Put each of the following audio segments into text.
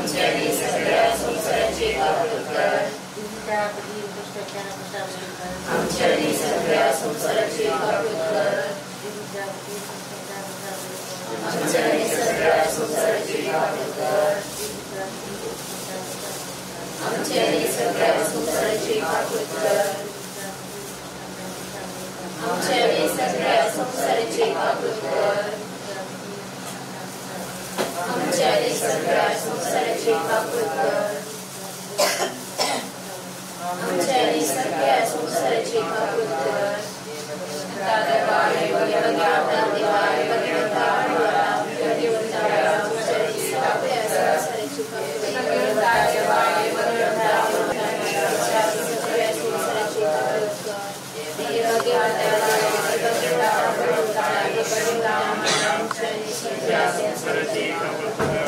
आमच्या संवसाराची काकूट कर. आमच्या सगळ्या संवसाराची काकूट कर. आमच्या सगळ्या संवसाराची काकूट कर. आमच्या सगळ्या संवसाराची काकूट कर. आमच्या सगळ्या संवसाराची काकूट कर. आमच्या सगळ्या संवसाराची काकूट कर. आमच्या सगळ्या संवसाराची काकूट कर. आमच्या सगळ्या संवसाराची काकूट कर.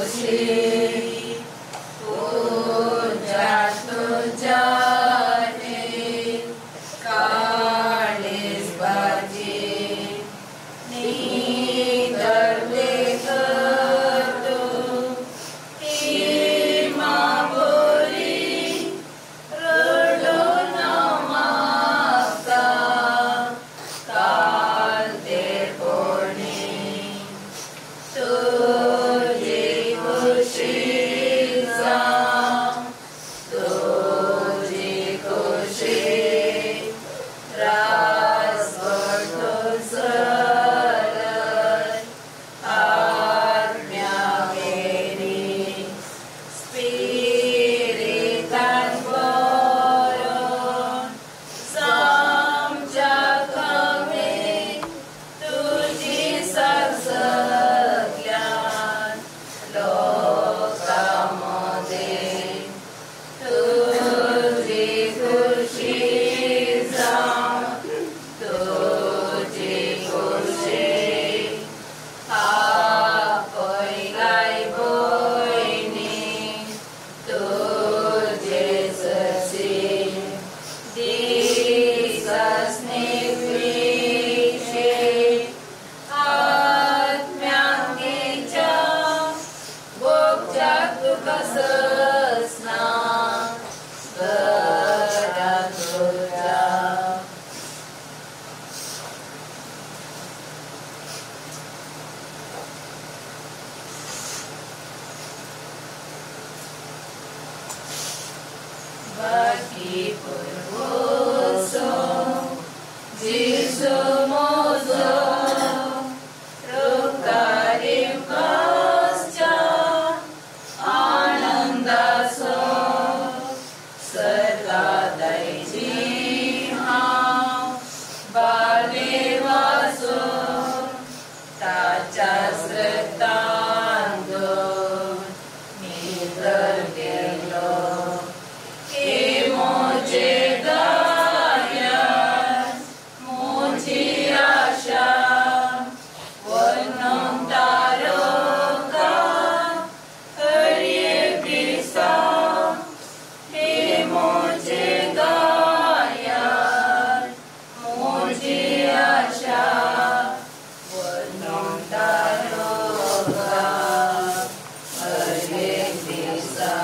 खुशी पूजा तुझ्या रे काळीज बाजी नितर देखतो ही माबोरी रडून मागता काल ते कोणी तुझी खुशी जावं तुझी खुशी रास पडतो सरळ आत्म्यावेरी स्पिरितान भरून समच्या कमी तुझी सगळ्यान लोकांमध्ये तुझी खुशी जावं तुझी खुशी आपयलाय भयणी तुझे ससी दिससनी विशे आत्म्यांगेच्या भोगच्याक तुका ससना घरा तुझ्या. बाकी पुरवसो जिसु मोजो रुकारी पासच्या आनंदासो सर्गा दायजी हांव बालेवासो ताच्या रक्तान नितर गेलो. हे मोजे गायन मोजी आशा वर्णन तारका हर एक दिसा. हे मोजे गायन मोजी आशा वर्णन तारका हर एक दिसा.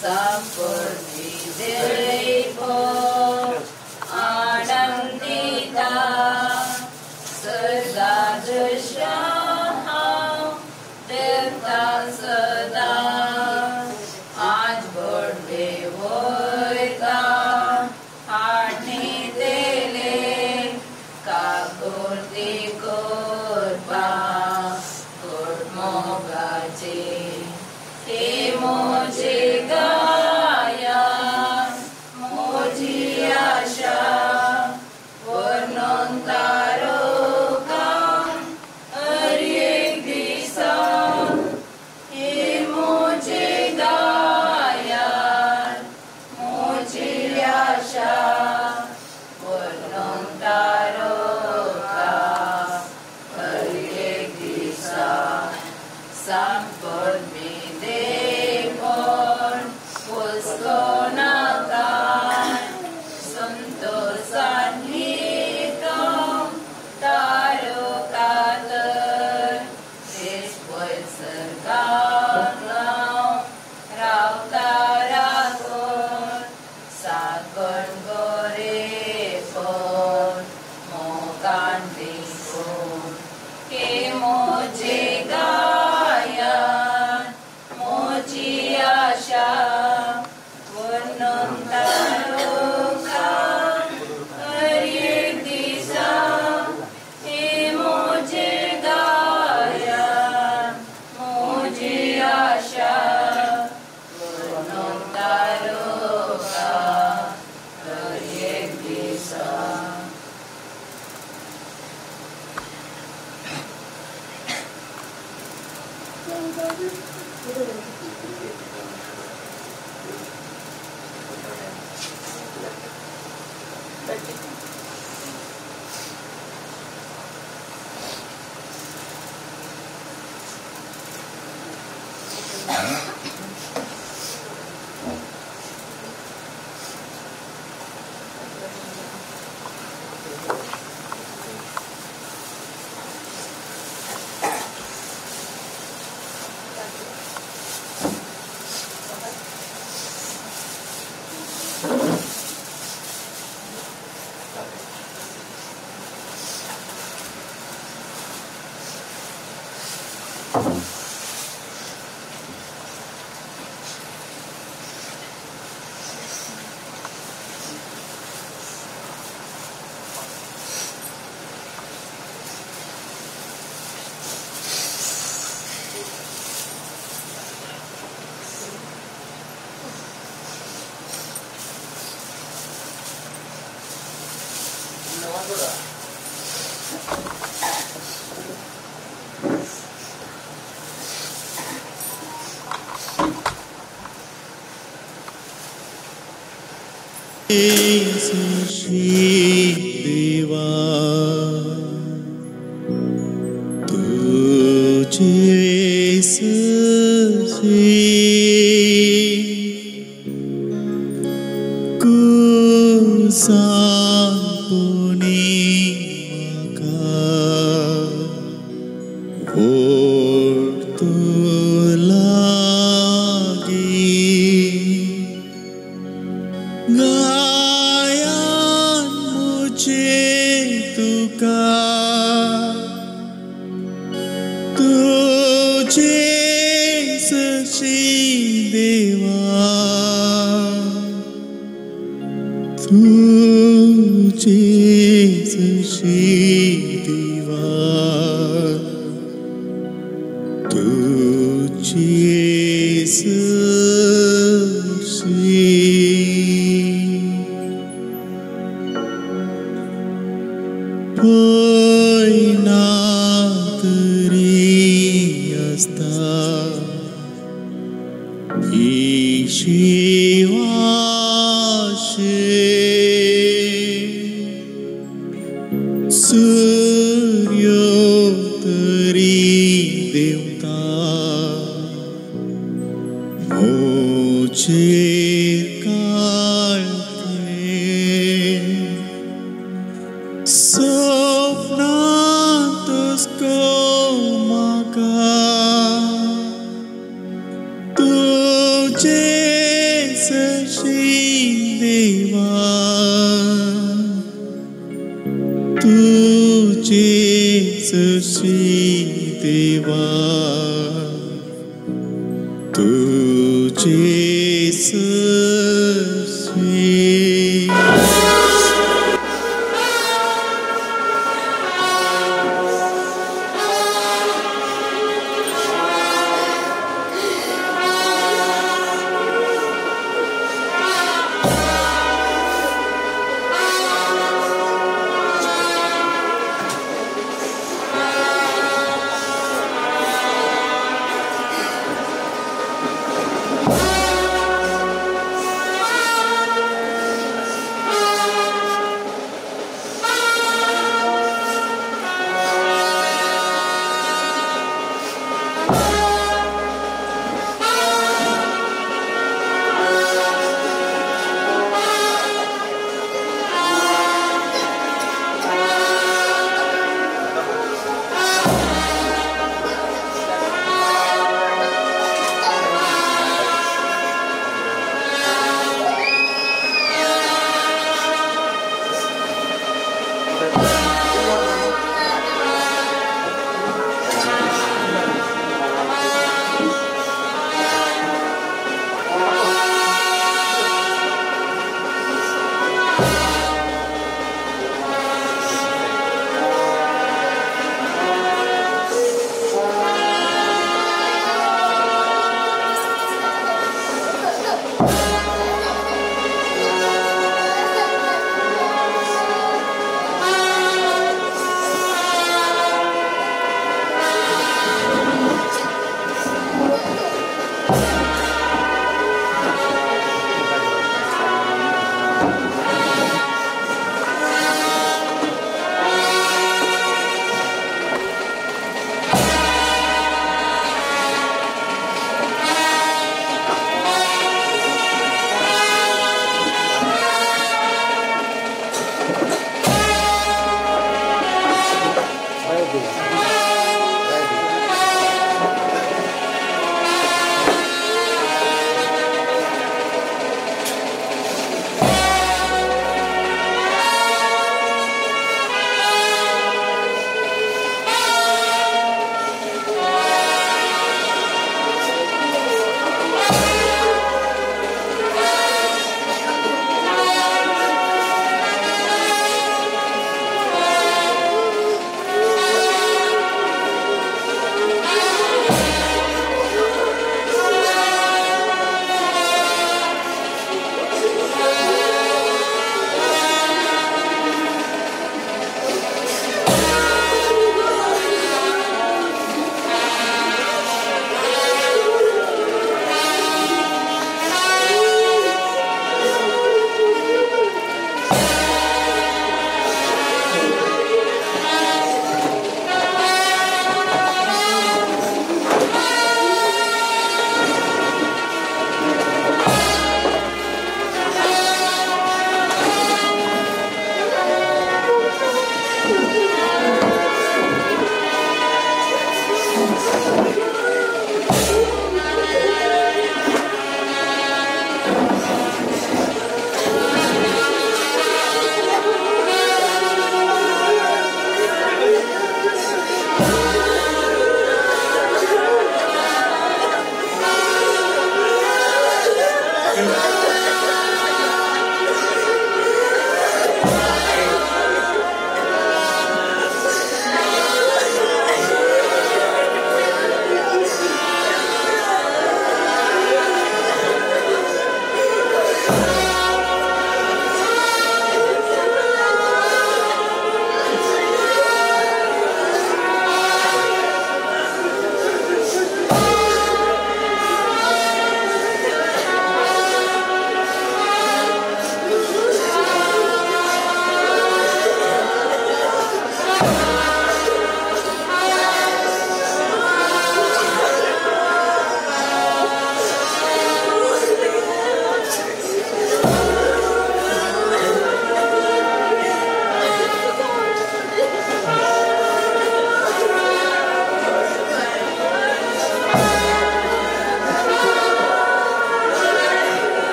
संपूर्णी देव आनंदिता सर्गा दृश्या हांव देवता सदा आज बडवे वयता हाडणी तेले काकुळती करपा मोगाचे. हे मोजे गायन मोजी आशा वर्णन तारका हर एक दिसा. हे मोजे गायन मोजी आशा वर्णन तारका हर एक दिसा. संपूर्णी देवण हुस्को नाका संतोषान हितो तारका तर देशभर सर्गाक रावता राखून साकण गोरेपण मोगान देखून. हे मोजे गायन मोजी आशा वर्णन तारका हर एक दिसा. हे मोजे गायन मोजी आशा वर्णन तारका हर एक दिसा. देवा तुझे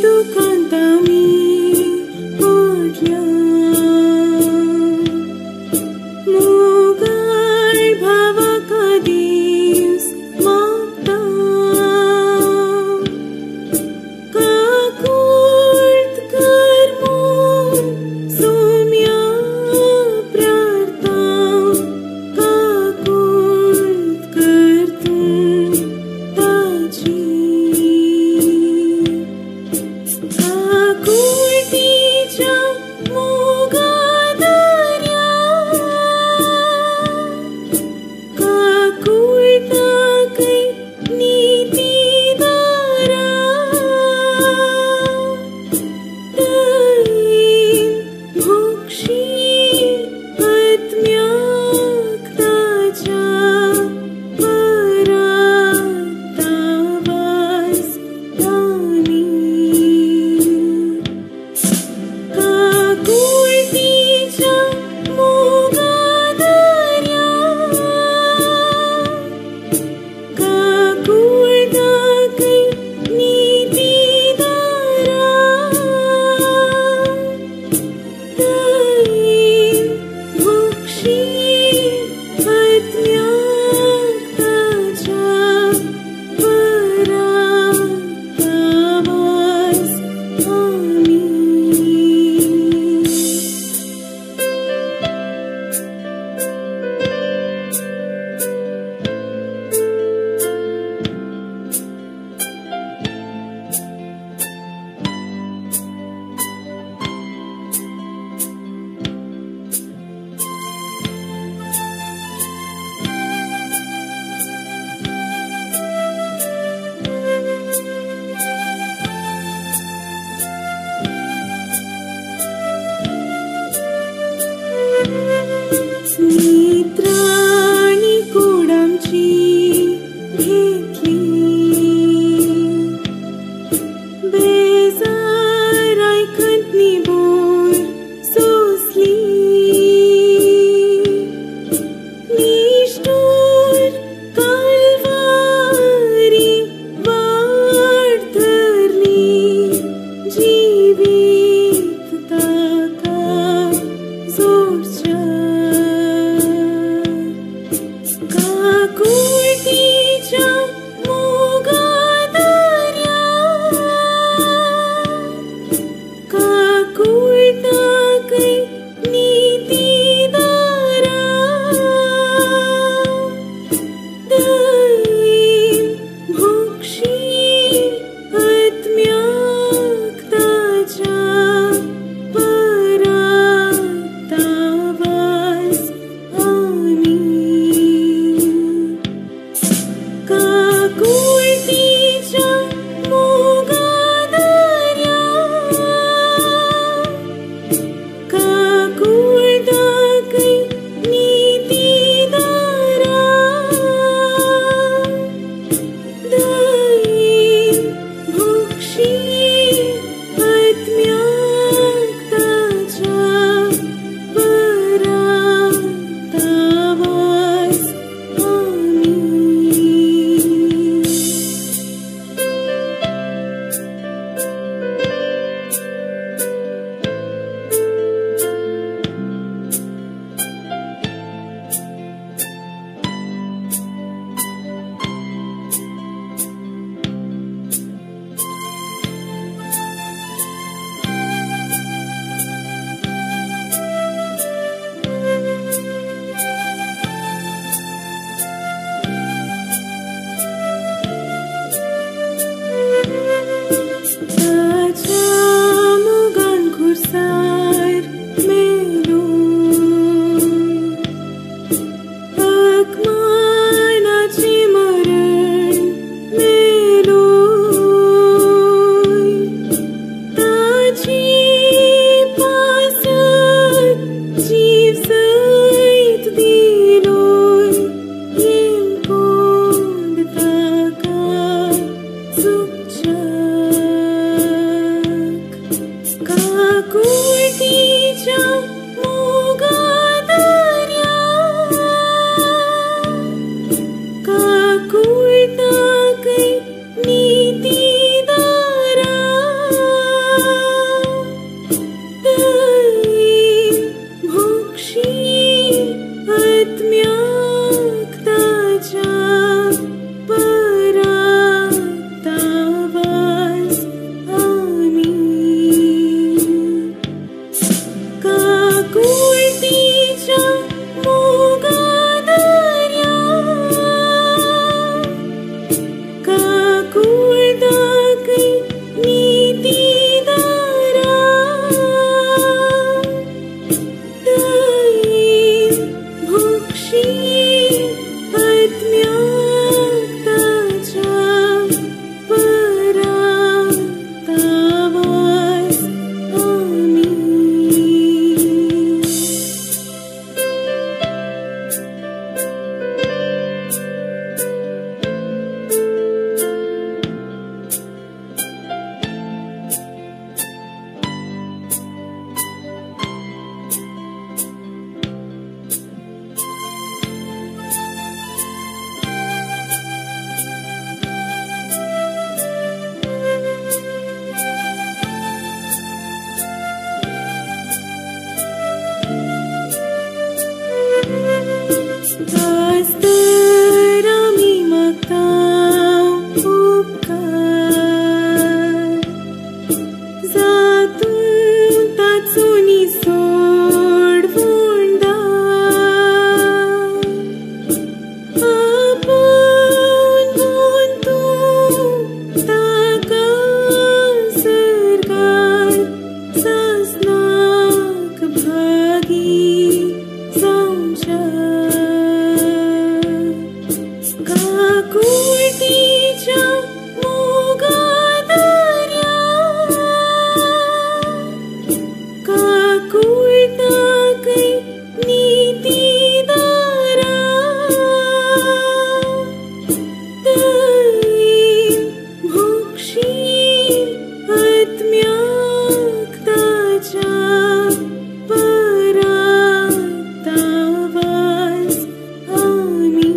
दुकांत आमी पडल्या. मोगाळ भावाक दीस मागता, काकूळत कर म्हूण सोम्या प्रार्था, काकूळत कर तूं ताची. काकुळटीच्या मोगादर्या, काकुळटाकय नीतीदारा, तैन भोगशी आत्म्याक ताच्या परातावास. आमीन.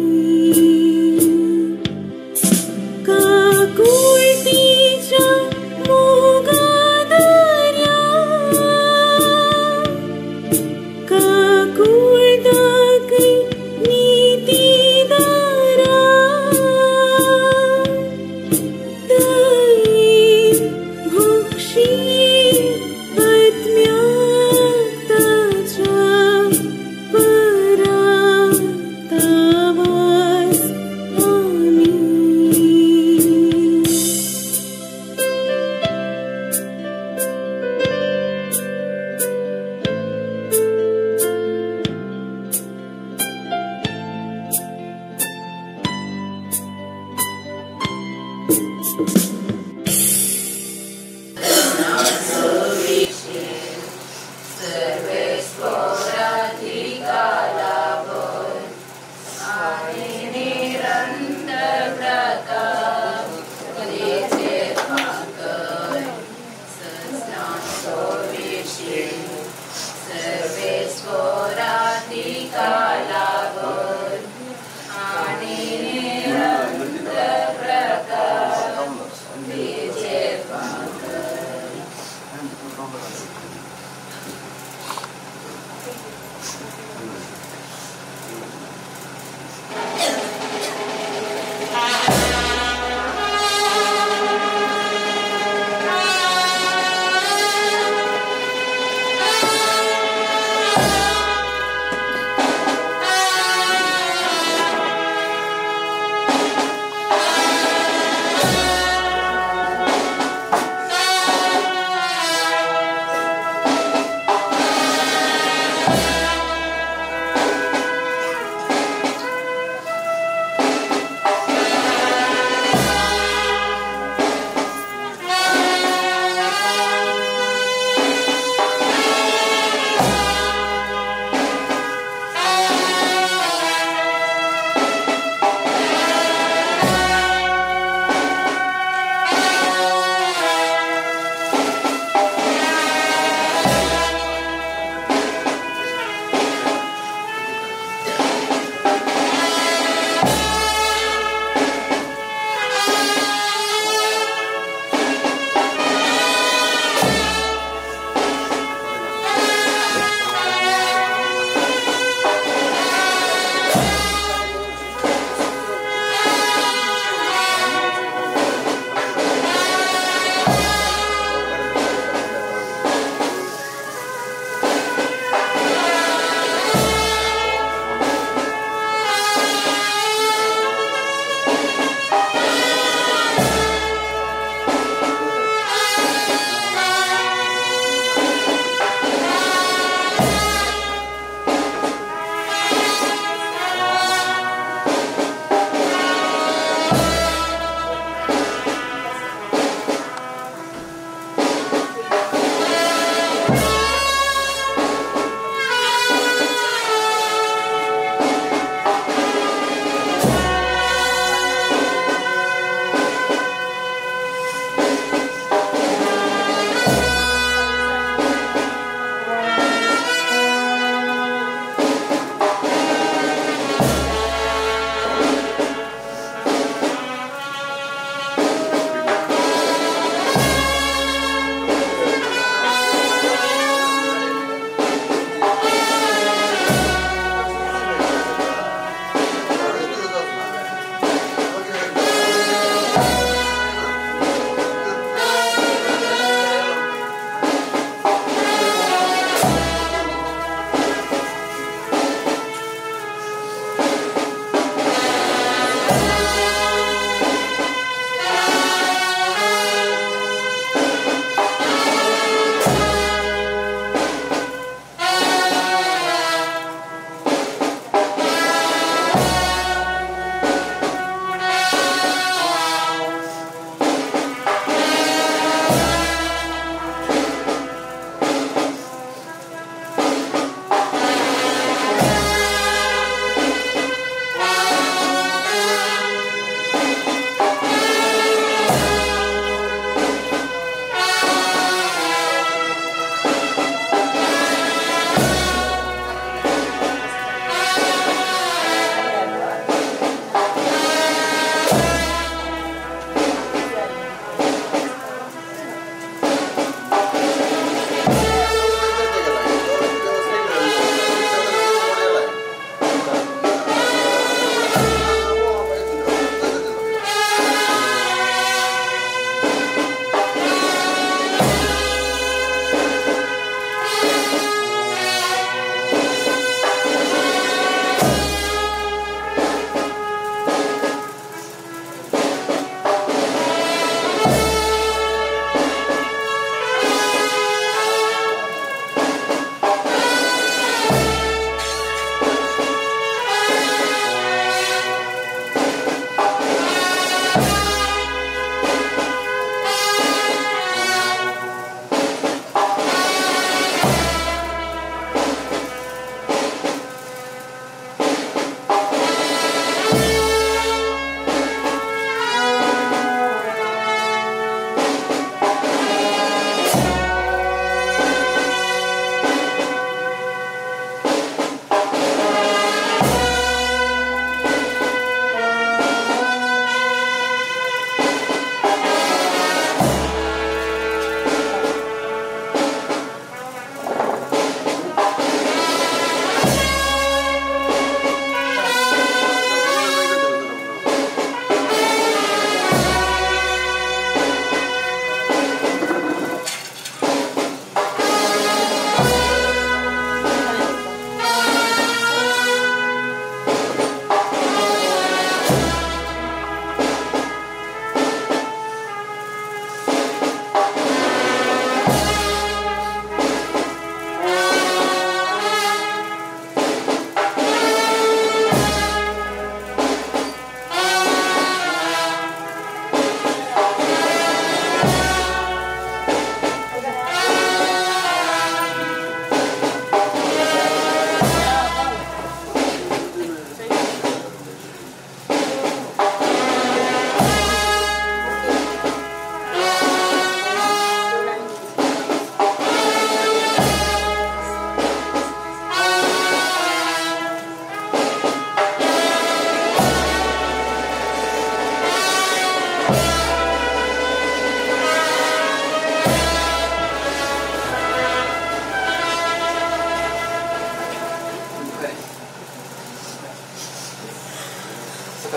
काकुळटीच्या मोगादर्या, काकुळटाकय नीतीदारा, तैन भोगशी आत्म्याक ताच्या परातावास. आमीन. निरंतर प्रताप उदेचे पाकर सस्नांसो विशीं सर्वेस्वराधिकालाभर आनी निरंतर प्रताप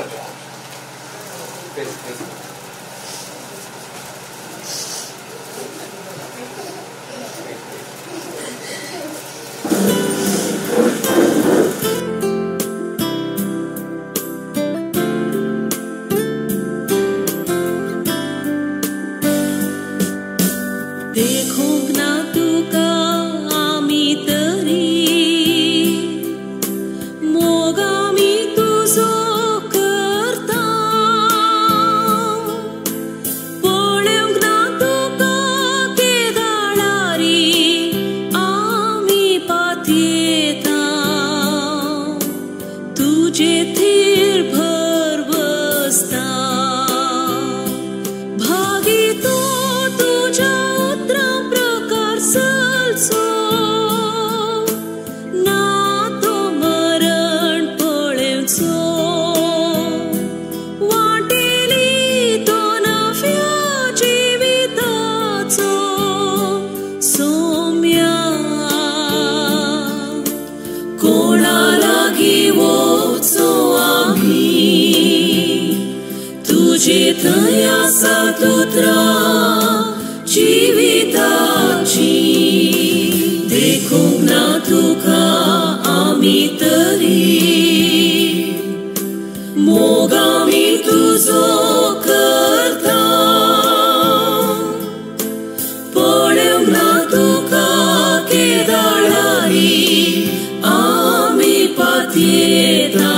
Please, please. देखूंक ना तुका आमी तरी मोग आमी तुजो करता, पळोवंक ना तुका केदाळारी आमी पातयेता, तुजे थीर भर बसता, भागी तो तुज्या ना तो मरण पळेवचो, वाटेली तो नव्या जिविताचो सोम्या, कोणा लागीं वचो आमी, तुजे थंय आसा उतरां जिविताची, देखूंक ना तुका आमी तरी मोग आमी तुजो करता, पळोवंक ना तुका केदाळारी आमी पातयेता,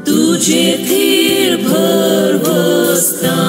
तुजे थीर भर बसता.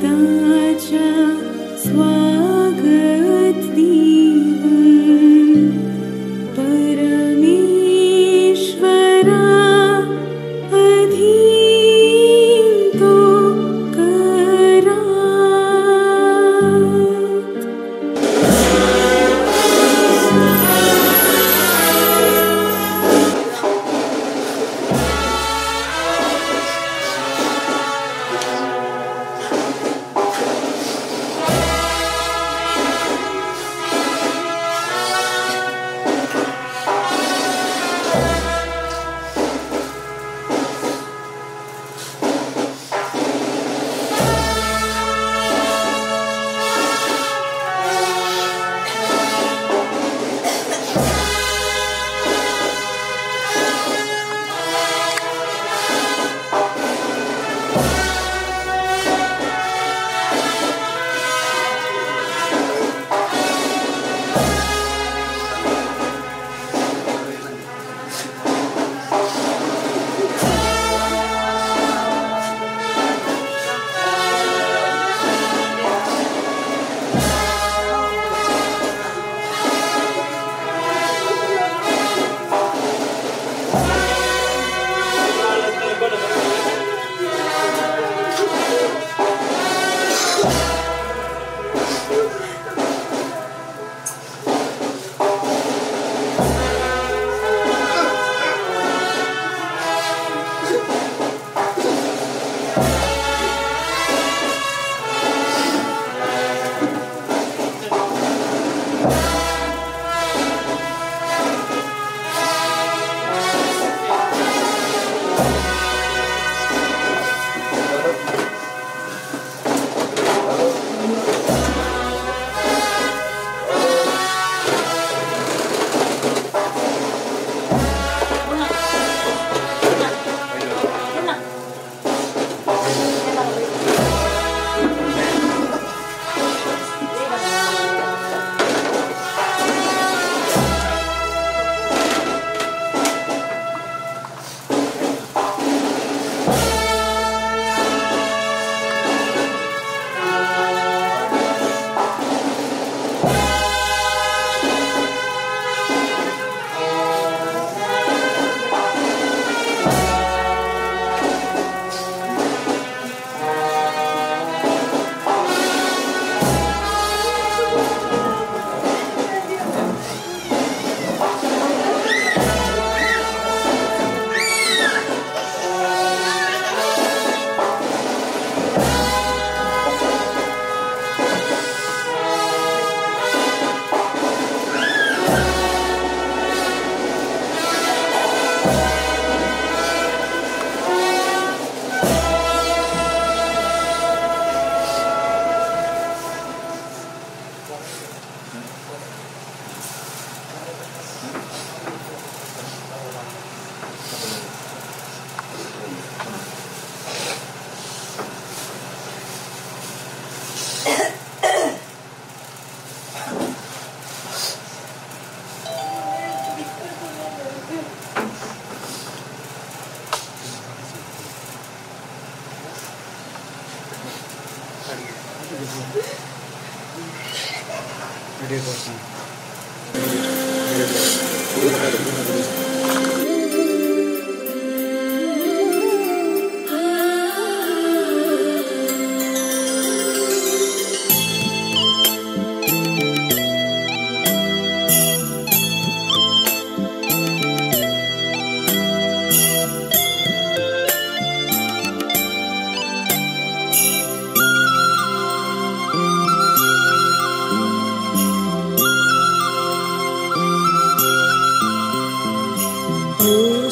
ताच्या स्वागत दिवन परमेश्वरा अधीन तो करात।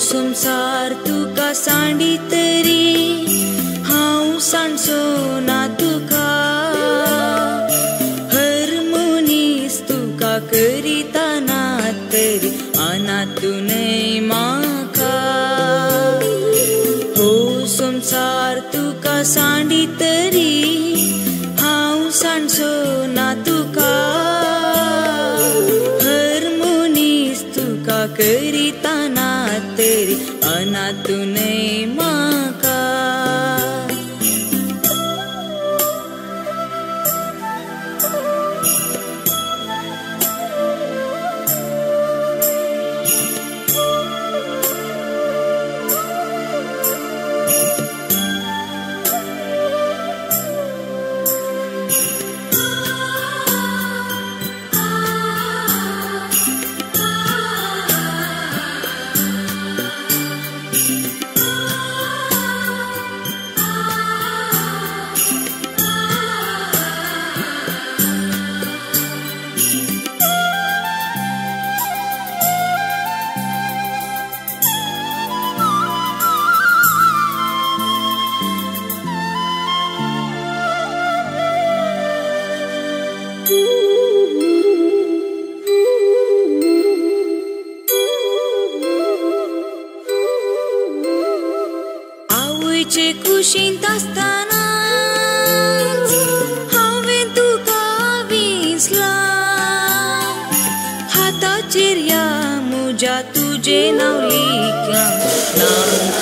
संसार तुका सांडी तरी हांव सांडचो ना तुका, हर मनीस तुका करिता ना तरी अनातूनय म्हाका। हो संसार तुका सांडी तरी हांव सांडचो ना तुका, हर मनीस तुका करिता ना तरी अनातूनय म्हाका। तुझे नांव लिख्या नांव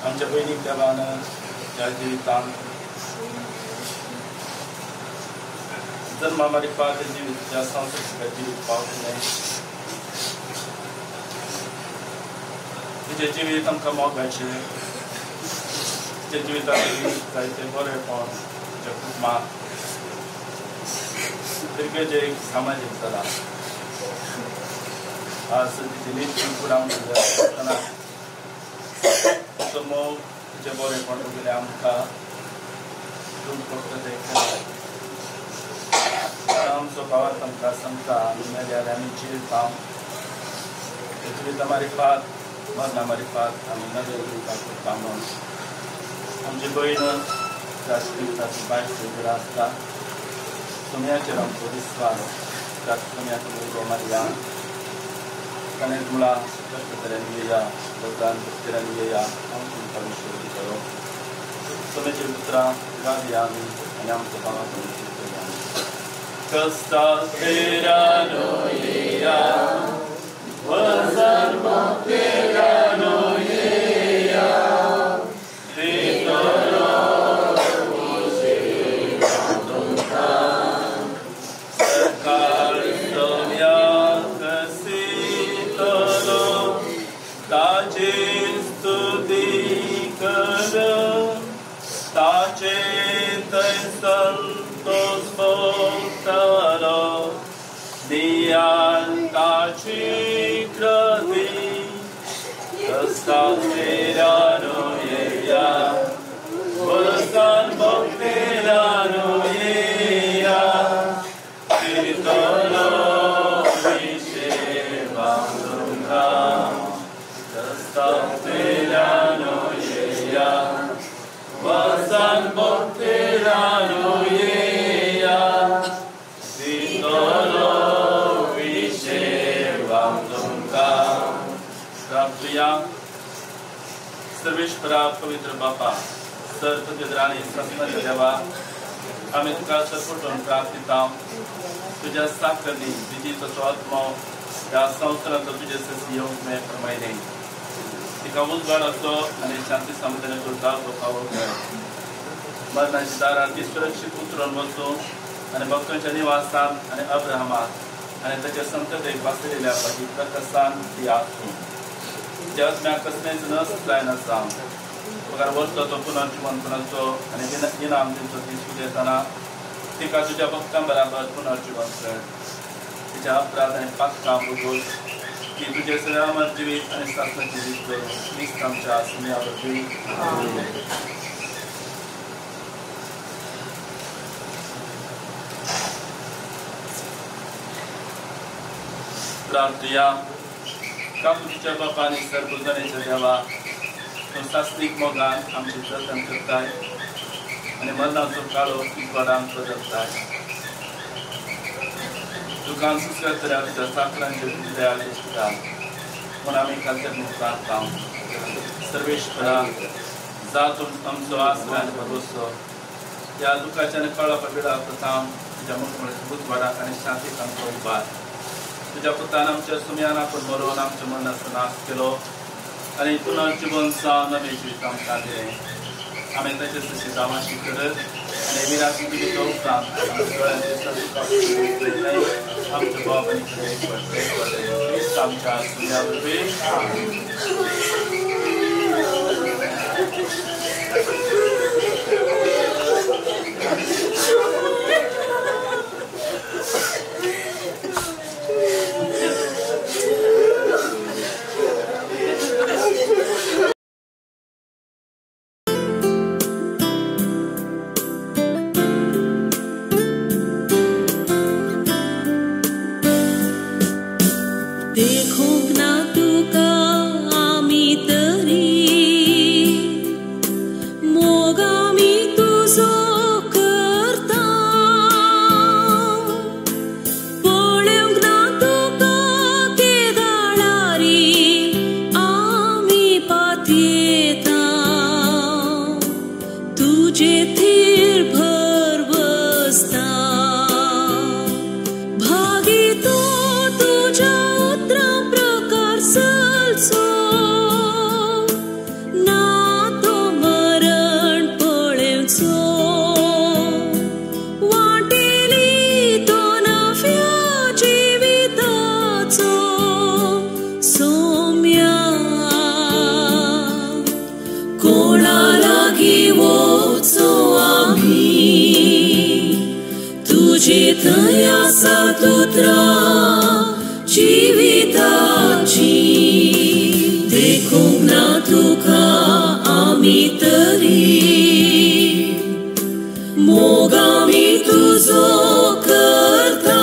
आमच्या बहिणीक देवान ह्या जिवितांत जन्मा मारिफात जिवीत ह्या संवसारीक जिवीत पावतलें. तिचें जिवीत आमकां मोगाचें, तिच्या जिवितांत जायते बरेपण तिच्या कुटुंबाक तिरकेचें एक सामाजीक जाला. आज तिची नित्य फुडां आसतना तिचो मोग तिचें बरेपण वगैरे आमकां दूख पडटा तें खरें. आमचो भावार्थ आमकां सांगता आमी मेल्यार आमी जिवितां जिविता मारिफात मरणा मारिफात आमी नव्या जिवितां करता म्हणून आमची भयण त्या जिविताची बायक वगैरे आसता. सोम्याचेर आमचो विस्वास त्या सोम्याचो भुरगो मारया ताणें मुळां कश्ट तरेन येया भगवान तरेन येया हांव तुमकां विश्व दितलो. सोम्याची उतरां गावया आमी आनी आमचो भावाचो करया. Questa sera noia, वसर्म तेरा noia, ti torno. देवाची कृती रस्तावेल्यानो येया बरसान भक्तेल्यानो येया तितलो विशेवां तुमकां रस्तावेल्यानो येया बरसान भक्तेल्यानो येया तितलो विशेवां तुमकां. प्रार्थुया. सर्वेश्वरा पवित्र बापा सर तुज्या सस्मच्या देवा आमी तुका सरपटून प्रार्थिता तुज्या साकरणी विधीचो आत्मो ह्या संवसारांत तुजे ससी येवंक मेळ प्रमायलें तिका उजवाडाचो आनी शांती समाधानाचो जागो फावो कर. मरणाच्या दारांत ती सुरक्षीत उतरून वचूं आनी भक्तांच्या निवासान आनी अब्राहमाक आनी ताच्या संततेक वासरिल्ल्या बाकी प्रकासान ती आसूं. ज्या आत्म्याक कसलेंच नस जायनासा पगार वचलो तो पुनर्जिवनपणाचो आनी इनाम दिवचो दीस उदेतना तिका तुज्या भक्तां बराबर पुनर्जिवन कर. तिच्या अपराध आनी पातकां भोगून ती तुजे सदामर जिवीत आनी सासणाचें जिवीत करूं क्रिस्त आमच्या सुम्या वरवीं. प्रार्थुया. काकुतीच्या बापा आनी सर्वजणेच्या देवा तूं सासणीक मोगान आमचें जतन करताय आनी मरणाचो काळो उजवाडान बदलताय. दुकान सुसरतल्या तुज्या साकरांचेर तुजी दया दिसता म्हूण आमी खात्यान प्रार्थता. सर्वेश्वरा जा तूं आमचो आसरो आनी भरोसो ह्या दुखाच्या आनी काळोखा वेळार प्रथम तुज्या मुखमळाच्या उजवाडाक आनी शांतीक आमचो उबार. तुज्या पुतान आमच्या सुम्यान आपूण मरोवन आमच्या मरणाचो नाश केलो आनी पुनर्जिवन जावन नवें जिवीत आमकां दिलें. आमी ताचे तशी जावांशी करत आनी विरासी जिविता उपरांत आमच्या दोळ्यांचे आमच्या बाप आनी क्रिस्त आमच्या सुम्या वरवीं. देखूंक ना तुका आमी तरी मोग आमी तुजो करता पळोवंक ना तुका केदाळारी आमी पातयेता तुजे थीर भर बसता भागी तो तुज्या ना तो मरण पळेवचो वाटेली तो नव्या जिविताचो सोम्या कोणा लागीं वचो आमी तुजे थंय आसात उतरां जिविताची देखूंक ना तुका आमी तरी मोग आमी तुजो करता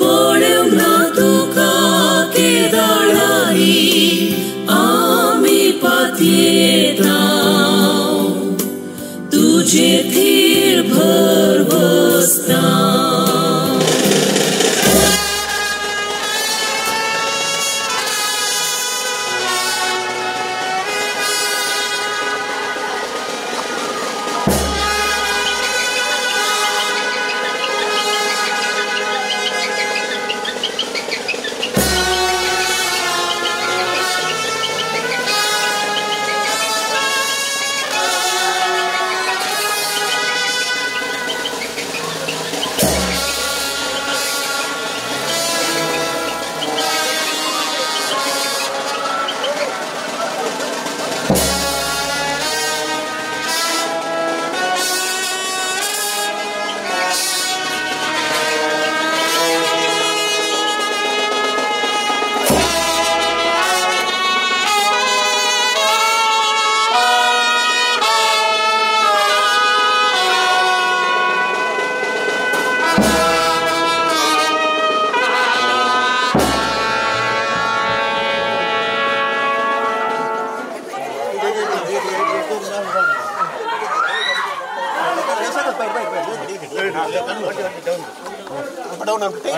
पळोवंक ना तुका केदाळारी आमी पातयेता तुजे थीर भर बसता. Down down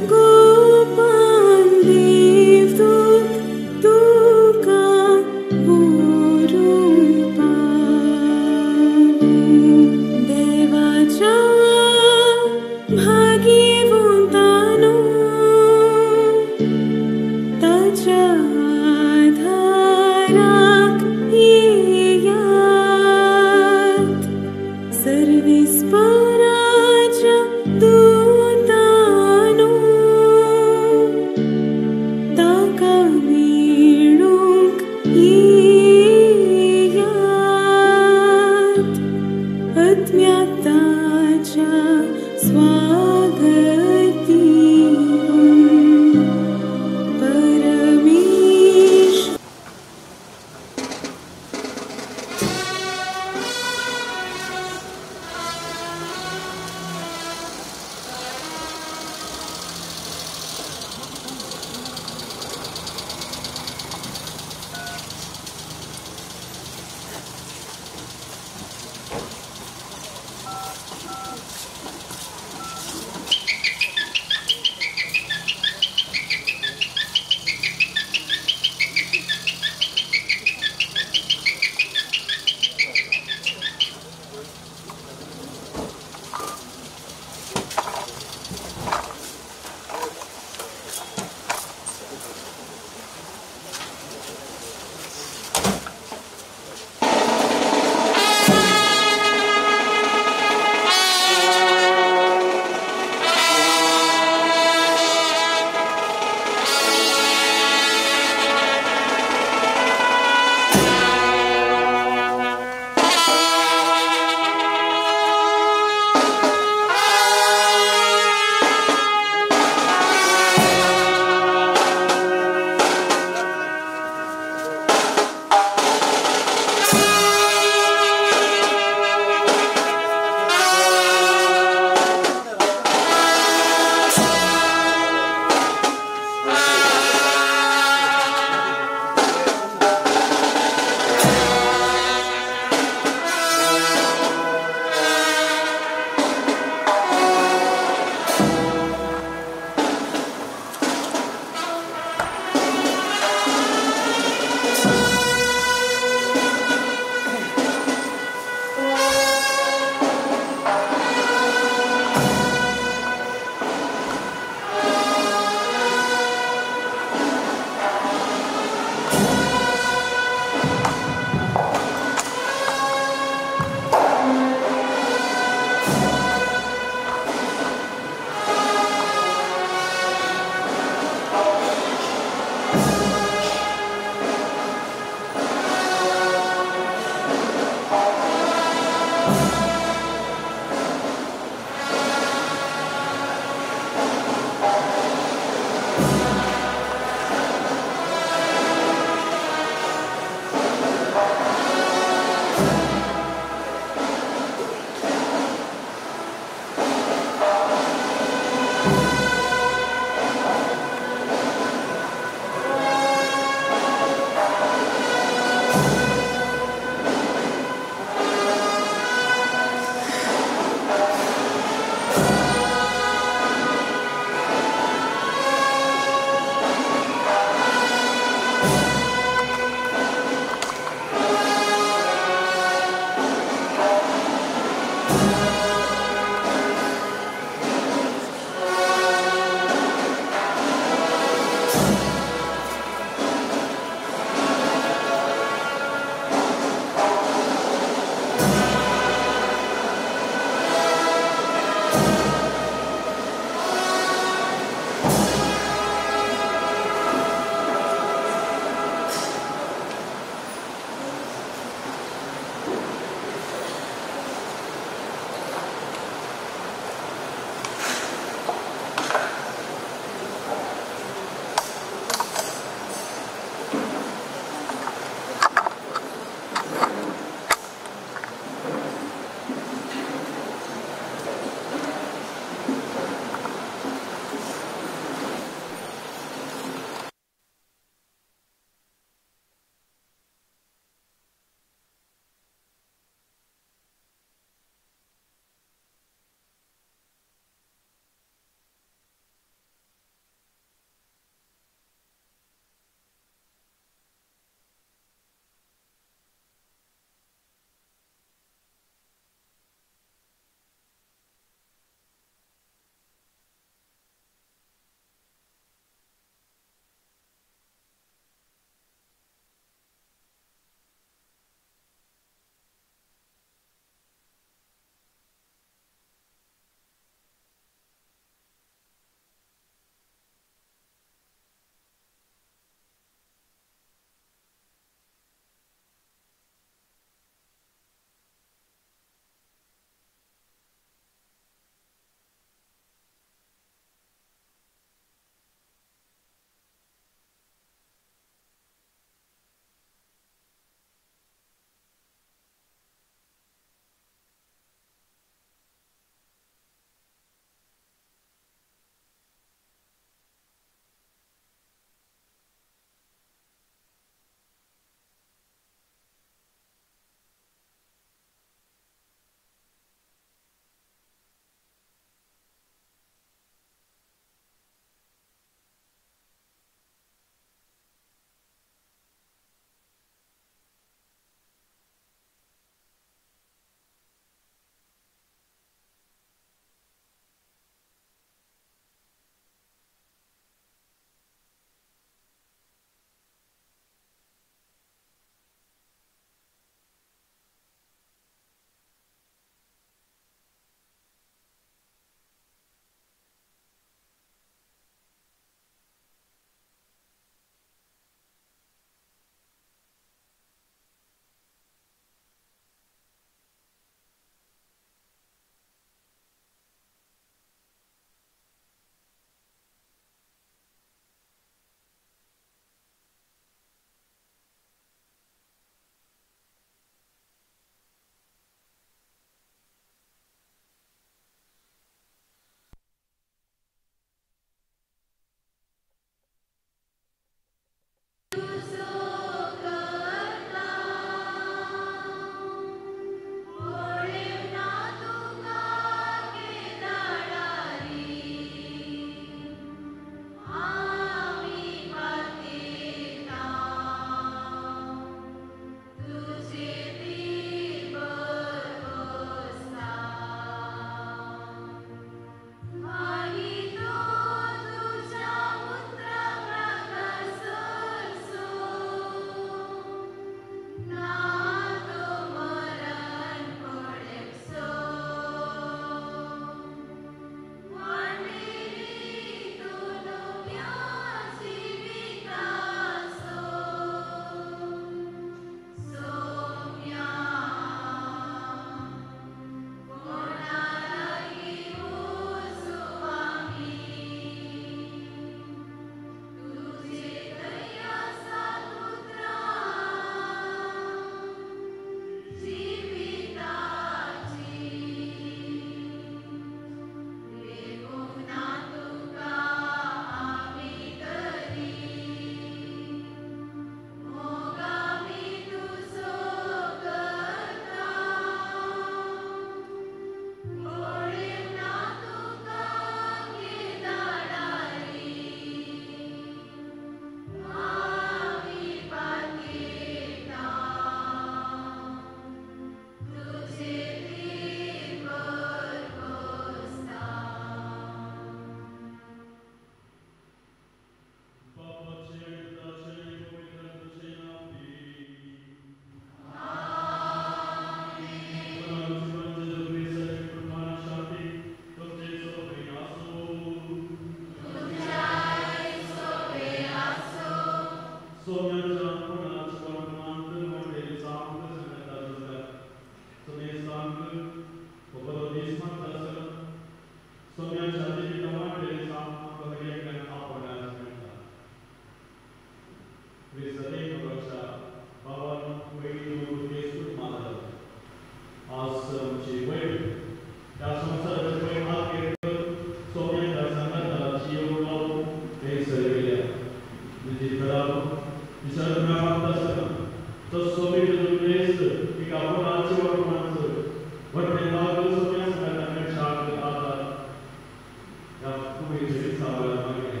मिसावला मागण्या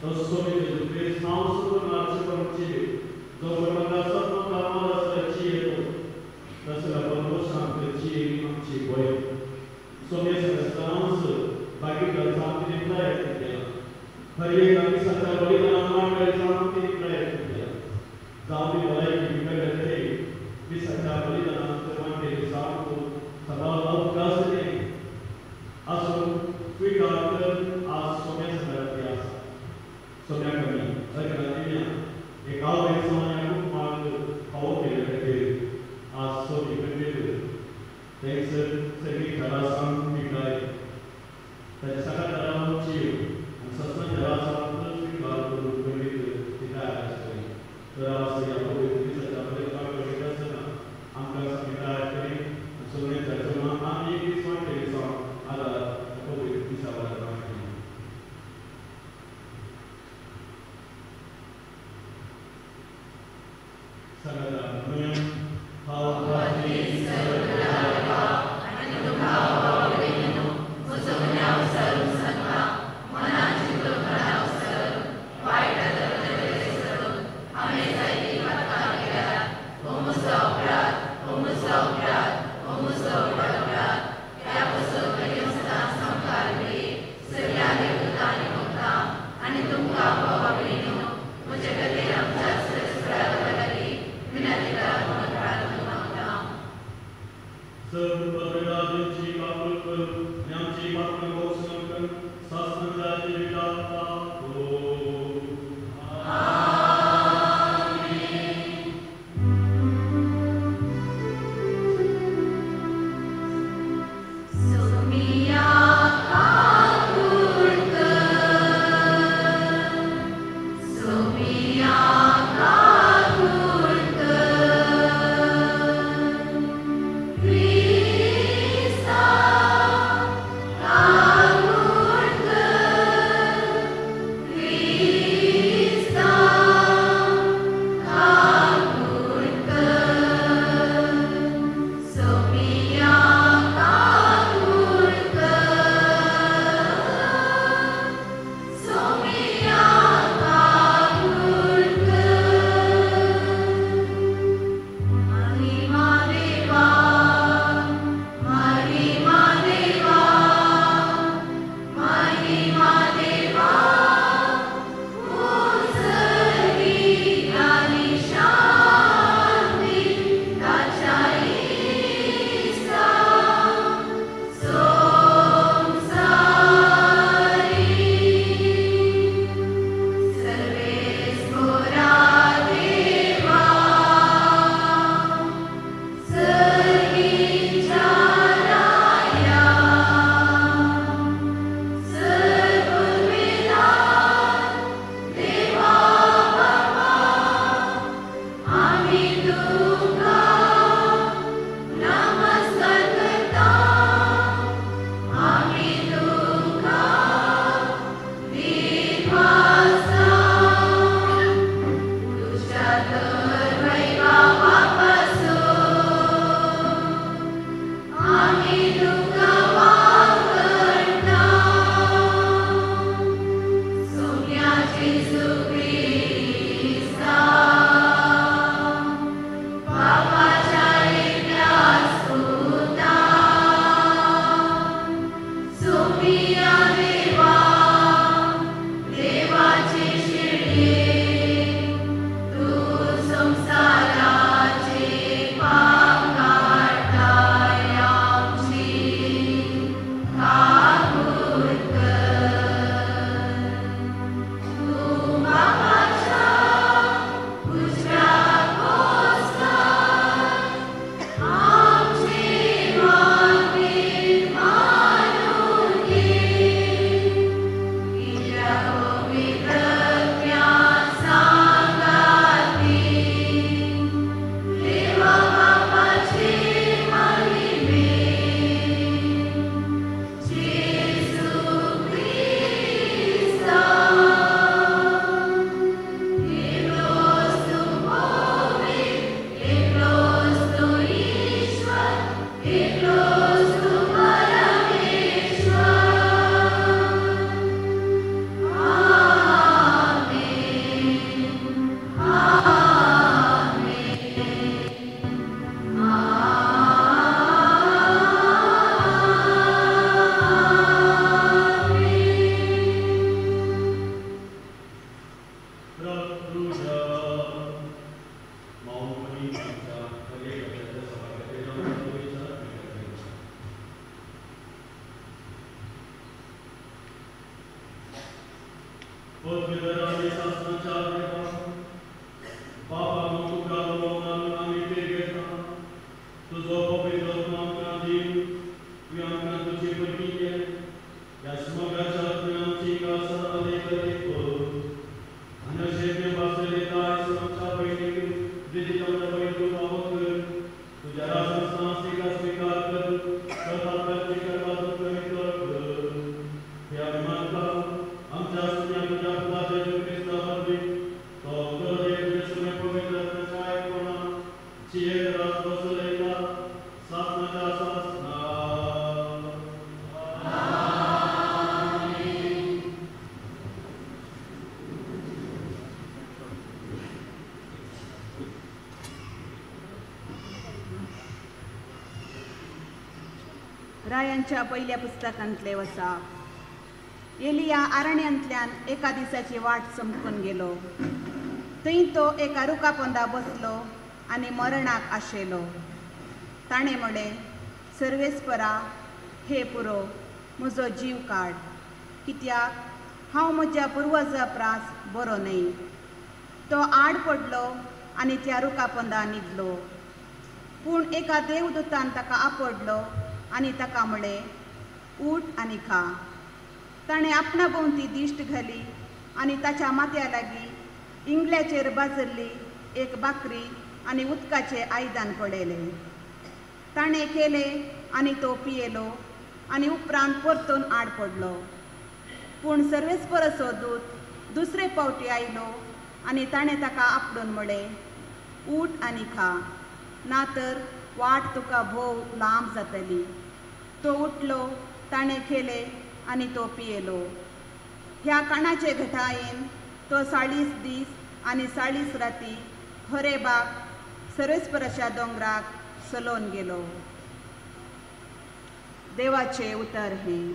तो सोमी जेजू क्रिस्त नांव सुद्दां नाचपणची जो परमात्मा कामाला सची येतो तसला परमोशांतची आमची भय सोम्या सगळ्यांस बाकी जावं प्रयत्न केला हर एक आमी सगळ्या बलिदानां मांडले जावन तिने प्रयत्न केला जावं ती भलायकी बिगडले तरी मी सगळ्या बलिदानां मांडले जावं सभा अवकाश आसून स्वीकार कर आज सोम्या सगळ्या आसा सोम्या कमी अर्घा दिव्या एका वयसांनी खूब मार्ग फावो केले खातीर आज सोमी खंडीत थंयसर सगळी घरां सावन पिकाय ताच्या सगळ्या घरांची आनी सत्संग घरा सावन स्वीकार करून खंडीत ती तयार आसतली तर आज ह्या पवित्र दिसाच्या बलिदान करीत आसतना आमकां सगळी तयार केली आनी सगळें जाचो आमी एक दीस वांटेली सावन आदार पवित्र दिसा बराबर मागणी. रायांच्या पहिल्या पुस्तकांतले वसाप एलिया आरण्यांतल्यान एका दिसाची वाट चमकून गेलो. थंय तो एका रुखा पोंदा बसलो आनी मरणाक आशेलो. ताणें म्हळें, सर्वेस्परा, हे पुरो, म्हजो जीव काड, कित्याक हांव म्हज्या पुर्वजा प्रास बरो न्हय. तो आड पडलो आनी त्या रुखा पोंदा न्हिदलो. पूण एका देवदूतान ताका आपडलो आनी ताका म्हळें, उठ आनी खा. ताणें आपणा भोंवती दिश्ट घाली आनी ताच्या माथ्या लागीं इंगल्याचेर बाजरली एक बाकरी आनी उदकाचें आयदन पळयलें. ताणें केलें आनी तो पियेलो आनी उपरांत परतून आड पडलो. पूण सर्वेस्पराचो दूत दुसरे पावटी आयलो आनी ताणें ताका आपडून म्हळें, उठ आनी खा, ना तर वाट तुका भोव लांब जातली. तो उठलो, ताणें खेलें आनी तो पियेलो. ह्या काणाचे घटायेन तो 40 दीस आनी 40 राती होरेबाक सर्वेस्पराच्या दोंगराक चलोवन गेलो. देवाचें उतर हें.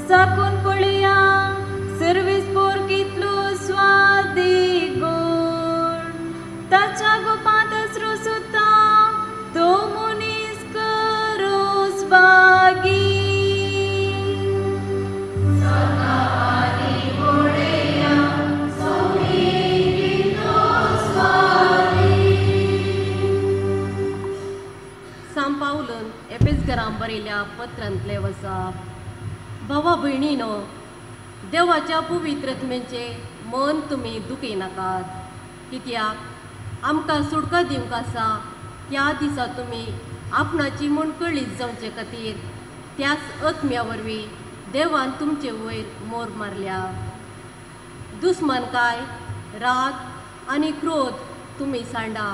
साकून पळया सर्वेस्पोर कितलो स्वादीक. पयल्या पत्रांतले वसा. भावा भयणीनो, देवाच्या पवित्रत्मेचें मन तुमी दुखयनाकात, कित्याक आमकां सुटका दिवंक आसा त्या दिसा तुमी आपणाची म्हूण कळीत जावचे खातीर त्याच आत्म्या वरवीं देवान तुमचे वयर मोर मारल्या. दुस्मानकाय, राग आनी क्रोध तुमी सांडा.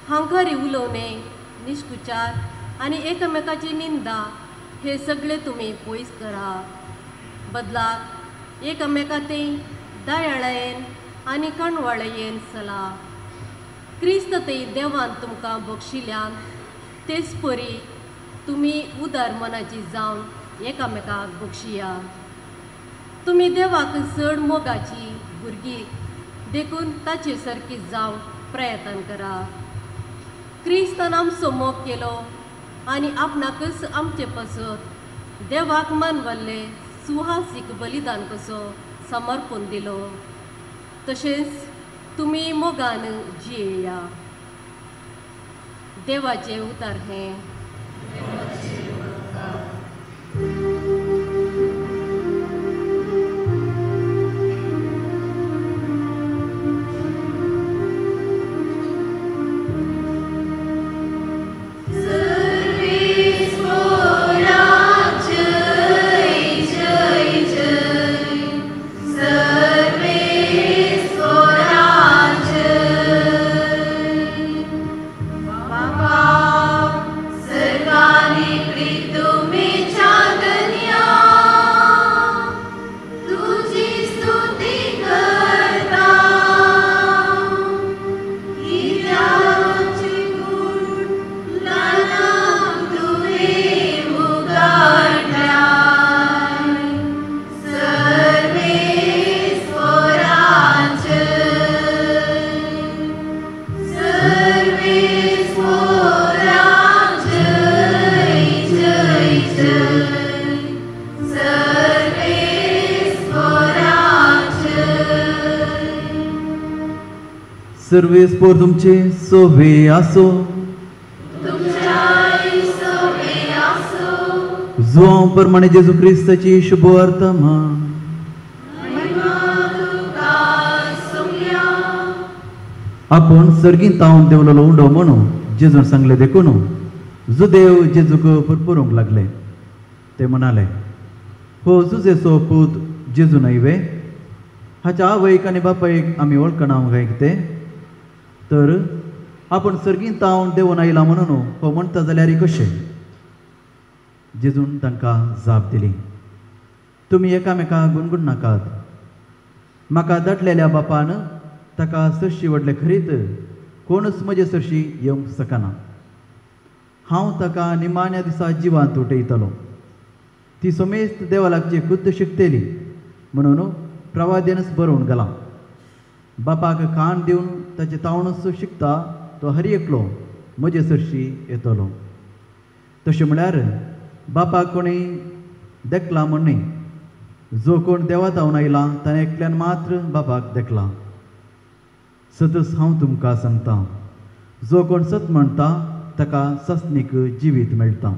हांकारी उलोवणें, निश्कुचार आनी एकामेकाची निंदा हे सगळे तुमी पयस करा. बदलाक एकामेका ते दयाळायेन आनी कणवाळयेन सला. क्रिस्त ते देवान तुमकां बक्षिल्यान तेच परी तुमी उदार मनाची जावन एकामेकाक बक्षिया. तुमी देवाक चड मोगाची भुरगीं देखून ताचे सारकी जावन प्रयत्न करा. क्रिस्तान आमचो मोग केलो आनी आपणाकच आमचे पासत देवाक मानवल्ले सुहासीक बलिदान कसो समर्पण दिलो, तशेंच तुमी मोगान जियेया. देवाचें उतर हें. सर्वेस पोर तुमचे सोवे आसो. जुआंव प्रमाणे जेजू क्रिस्ताची शुभवर्तमान. आपण सर्गीन तावन देवलेलो उंडो म्हणून जेजून सांगले देखून जुदेव जेजूक पुरपुरूंक लागले. ते म्हणाले, हो जुजेचो पूत जेजू न्हय वे? हाच्या आवयक आनी बापायक आमी वळखना काय कितें? तर आपण सर्गीन तावन देवून आयला म्हणून हो म्हणटा जाल्यार कशें? जेजून तांकां जाप दिली, तुमी एकामेका गुणगुण नाकात. म्हाका दाटलेल्या बापान ताका सरशी व्हडले खरीत कोणूच म्हजे सरशी येवंक शकना. हांव ताका निमाण्या दिसा जिवांत उठयतलो. ती समेस्त देवा लागची खुद्द शिकतली म्हणून प्रवाद्यानच बरोवन घालां. बापाक कान दिवन ताचे तावणच शिकता तो हर एकलो म्हजे सरशी येतलो. तशें म्हळ्यार बापाक कोणी देखला म्हण न्हय, जो कोण देवा तावन आयला ताणें एकल्यान मात्र बापाक देखला. सतच हांव तुमकां सांगता, जो कोण सत म्हणटा ताका सस्नीक जिवीत मेळटा.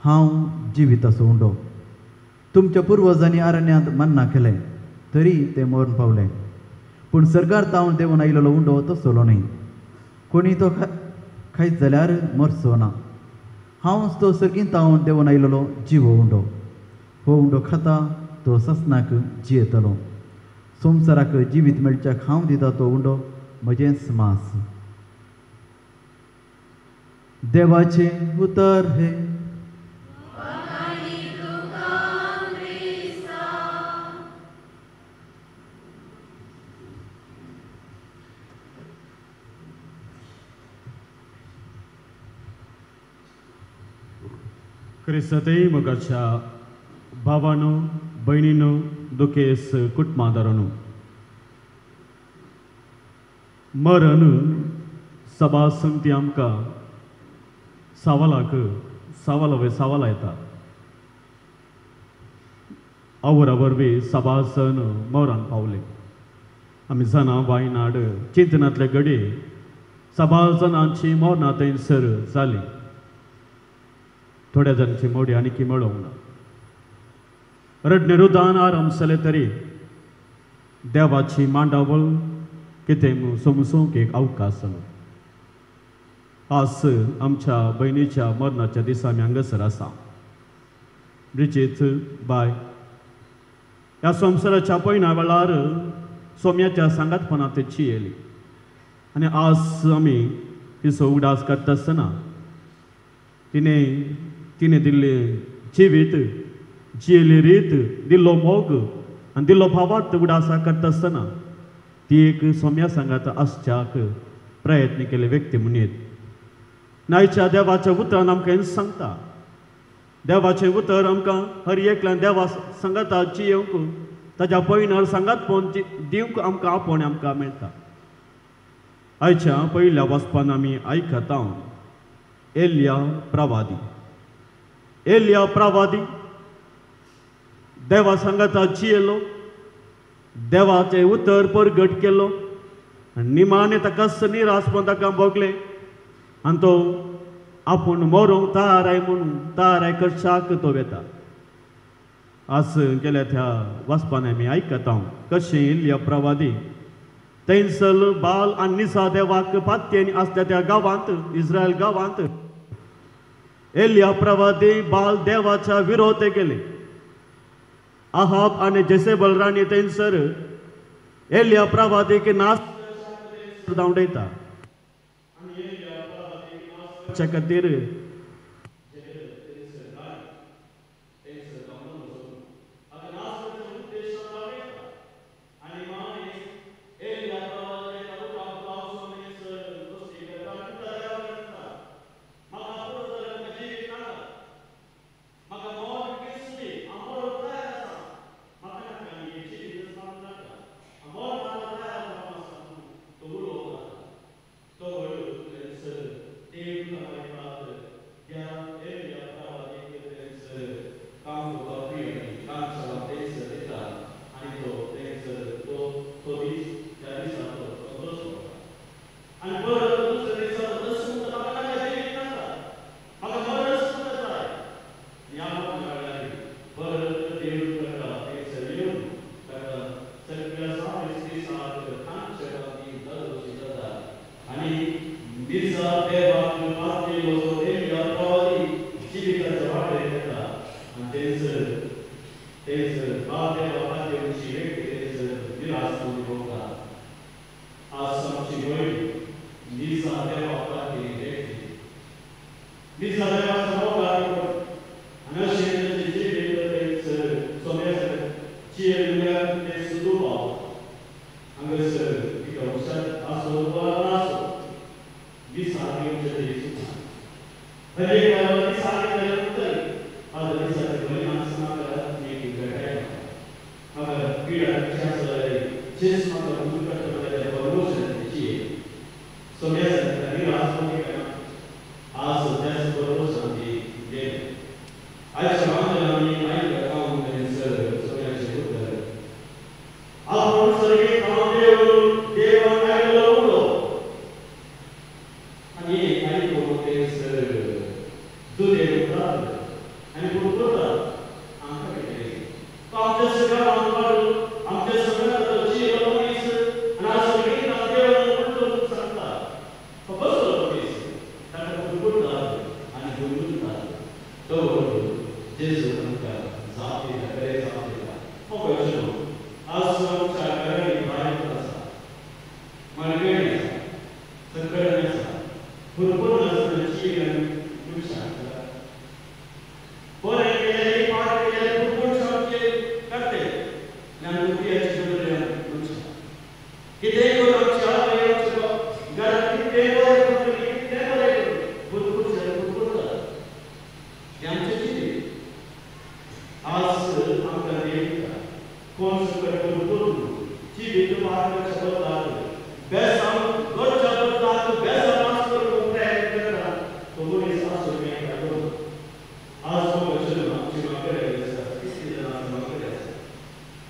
हांव जिविताचो उंडो. तुमच्या पुर्वजांनी अरण्यांत मन्ना केलें तरी ते मरण पावले, पूण सरकार तावन देवून आयिल्लो उंडो तसलो न्हय. कोणी तो खायत जाल्यार मरचो ना. हांवच तो सर्गीन तावन देवून आयिल्लो जिवो उंडो. हो उंडो खाता तो ससनाक जियेतलो. संवसाराक जिवीत मेळच्याक हांव दिता तो उंडो म्हजेंच मांस. देवाचें उतर हें. क्रिस्तांतय मोगाच्या भावानो, भयणीनो, दुखेस कुटुंबादारानो, मरण सभा संगती आमकां सावालाक सावाला वय सावाला येता. आवरा वरवीं सभासन मरण पावले. आमी जाणा वायनाड चिंतनांतले घडये सभा जणांची मरणां थंयसर जाली. थोड्या जाणांची मोडी आनी मेळोवंक ना. रडणे रुदान आराम जाले तरी देवाची मांडावळ कितें समजूंक एक अवकाश जालो. आज आमच्या भयणीच्या मरणाच्या दिसा आमी हांगासर आसा. ब्रिजीत बाय ह्या संवसाराच्या पयना वेळार सोम्याच्या सांगातपणांत जियेली आनी आज आमी तिचो उगडास काडटा आसतना तिणें तिणें दिल्लें जिवीत, जियेली रीत, दिल्लो मोग आनी दिल्लो भावार्थ उगडास काडटा आसतना ती एक सोम्या सांगात आसच्याक प्रयत्न केले व्यक्ती म्हणून नायच्या देवाच्या उतरान आमकां हें सांगता. देवाचें उतर आमकां हर एकल्यान देवा सांगाता जियेवंक ताज्या पयणार सांगात पळोवन दिवंक आमकां आपोवणें आमकां मेळटा. आयच्या पयल्या वाचपान आमी आयकता एलिया प्रवादी. एलिया प्रवादी देवा सांगाता जियेलो, देवाचें उतर परगट केलो आनी निमाणें ताका निराशपण ताका भोगलें आनी तो आपूण मरोंक तयार म्हणून तयार करशाक तो वेता. आज गेल्या त्या वाचपान आमी आयकता कशें एलिया प्रवादी थंयसर बाल आनी निसा देवाक पात्येन आसल्या त्या गांवांत, इस्रायल गांवांत एलिया प्रवादी बाल देवाच्या विरोध केले. आहाब आनी जेसेबल राणी थंयसर एलिया प्रवादीक नाश धांवडयता खातीर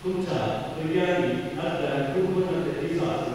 तुमच्या भुरग्यांनी नातरांनी कुटुंबांत दिसा आसा.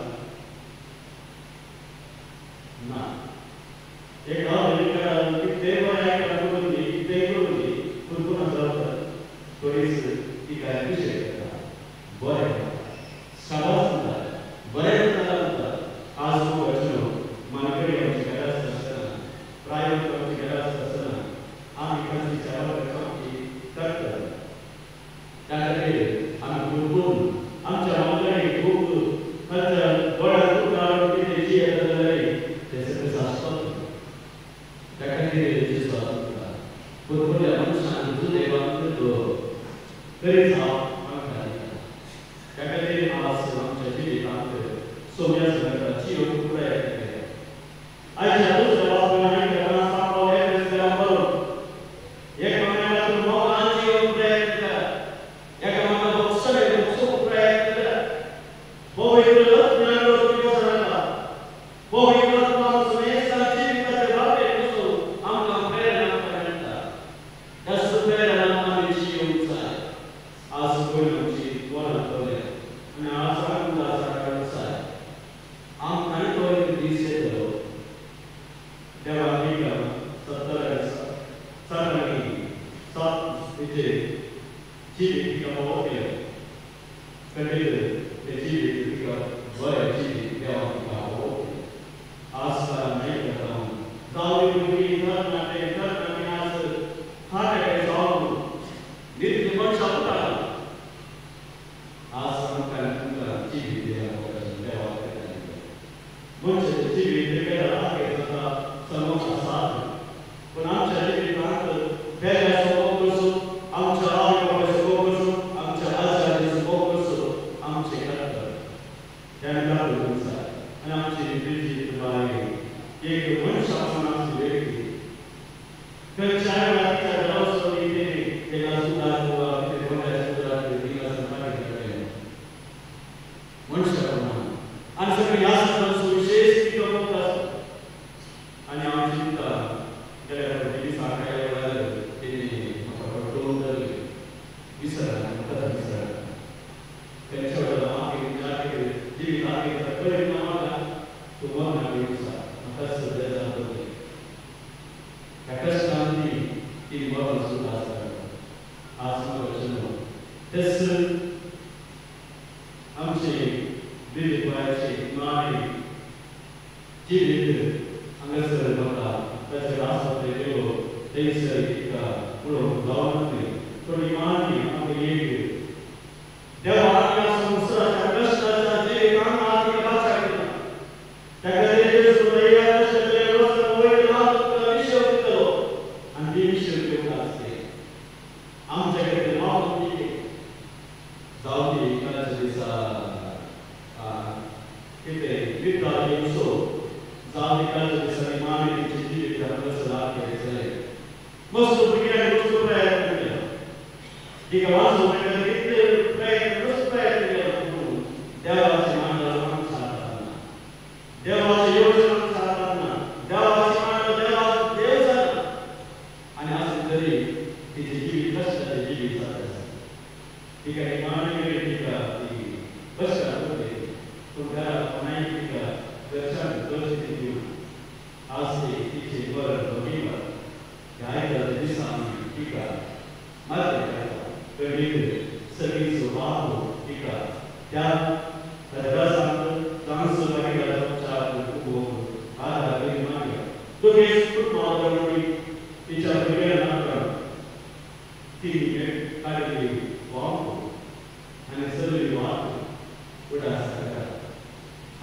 सोम्या सांगता जियोक प्रयत्न केले. आयच्या दुसऱ्या वाचनाक सांगपाक एकामेकाक मोगान जियोक प्रयत्न केला, एकामेकाक भोगसणे प्रयत्न केला. पवित्र आत्म्यान तुमी सांगता, पवित्र आत्मा सुमेस्ता जिविताचे वाटेर वचून आमकां प्रेरणा मेळटा. त्याच प्रेरणा आमी जियोंक जाय. आज पयलीं आमची वरां दवरल्या आनी आज आमकां जाय आमकां तो एक दीस येतलो. देवान दिका 70 7 जिवीत तिका पावोवलें. खंडीत तें जिवीत तिका बरें जिवीत देवान तिका पावोवलें. आज काल करता जावं भुरगीं तरणाटे तरणाटे आज हार्ट अटॅक जावन नित्य मनशां उरता. आज आमकां तुमकां जिवीत देवान मनशाचें जिवीत आगे जाता समोर आसात, पूण आमच्या जिवितांत वेगळ्या स्वभाव करचो, आमच्या आवय बापायचो स्वभाव करचो, आमच्या आजाराचो स्वभाव करचो, आमचें कर्तव्य तेणें दाखोवंक जाय. आनी आमची ब्रिजीत बाई एक मनशा आमची व्यक्ती खंयच्याय वेळार तिच्या घरा वचून तेका सुदार वा कितें बऱ्या सुदार तिका फाटीं काडलें मनशा प्रमाण. आनी सगळीं ह्या संदर्भाचो विशेश तिका मोग आसता. आनी हांव चिंता गेल्या फावटी दिसा काडल्या वेळार तेणी म्हाका पटोवन धरलें, विसरना म्हाका विसरना. तेंच्या वेळार हांव जिवीत आगे करीत ना म्हाका तूं मरना दिवसा म्हाका सद्या जातलें. ह्या कश्टान ती मरण सुद्दां आसता. आज म्हाका तेच आमचे ब्रिजीत माने जिवीत हांगासर म्हाका ताच्या आस्पत्रे गेलो थंयसर तिका पळोवंक जावनासलें. पूण माने आमकां एक देवा ह्या संवसाराच्या कश्टाच्या जिवितांत आज तिका वाचायता. ताका विशय दितलो आनी ती विशय घेवंक आसले आमच्या कडेन मागून दिली. जावं ती कालच्या दिसा कितें विद्या दिवचो, जावं ती कालच्या दिसांनी माने तिचें जिवीत हांगासर आगे जालें. मस्त भुरग्यांनी मस्त प्रयत्न केलो, तिका वाचोवपा खातीर कितले प्रयत्न मस्त प्रयत्न केलो. पूण देवाचें मांडल आमच्या हातांत ना, देवाची योजना आमच्या हातांत ना, देवाची मांडल देवा देव जाणा. आनी आसलें तरी तिचें जिवीत कश्टाचें जिवीत जाता आसा. तिका मानवी तिका ती कश्टां पडली, पूण घरा कोणाय तिका घरच्यान परिस्थिती दिवन आज ती तिचें बरें भगिवा ह्या आयताराच्या दिसा आमी तिका मात्य घालता. कडेन सगळींचो वाव तिका त्या रसांत जांचो आधार मागया. तुगेच कुटुंबा तिच्या भुरग्यांक ती काडली वाव आनी सगळी वाट उडास करता.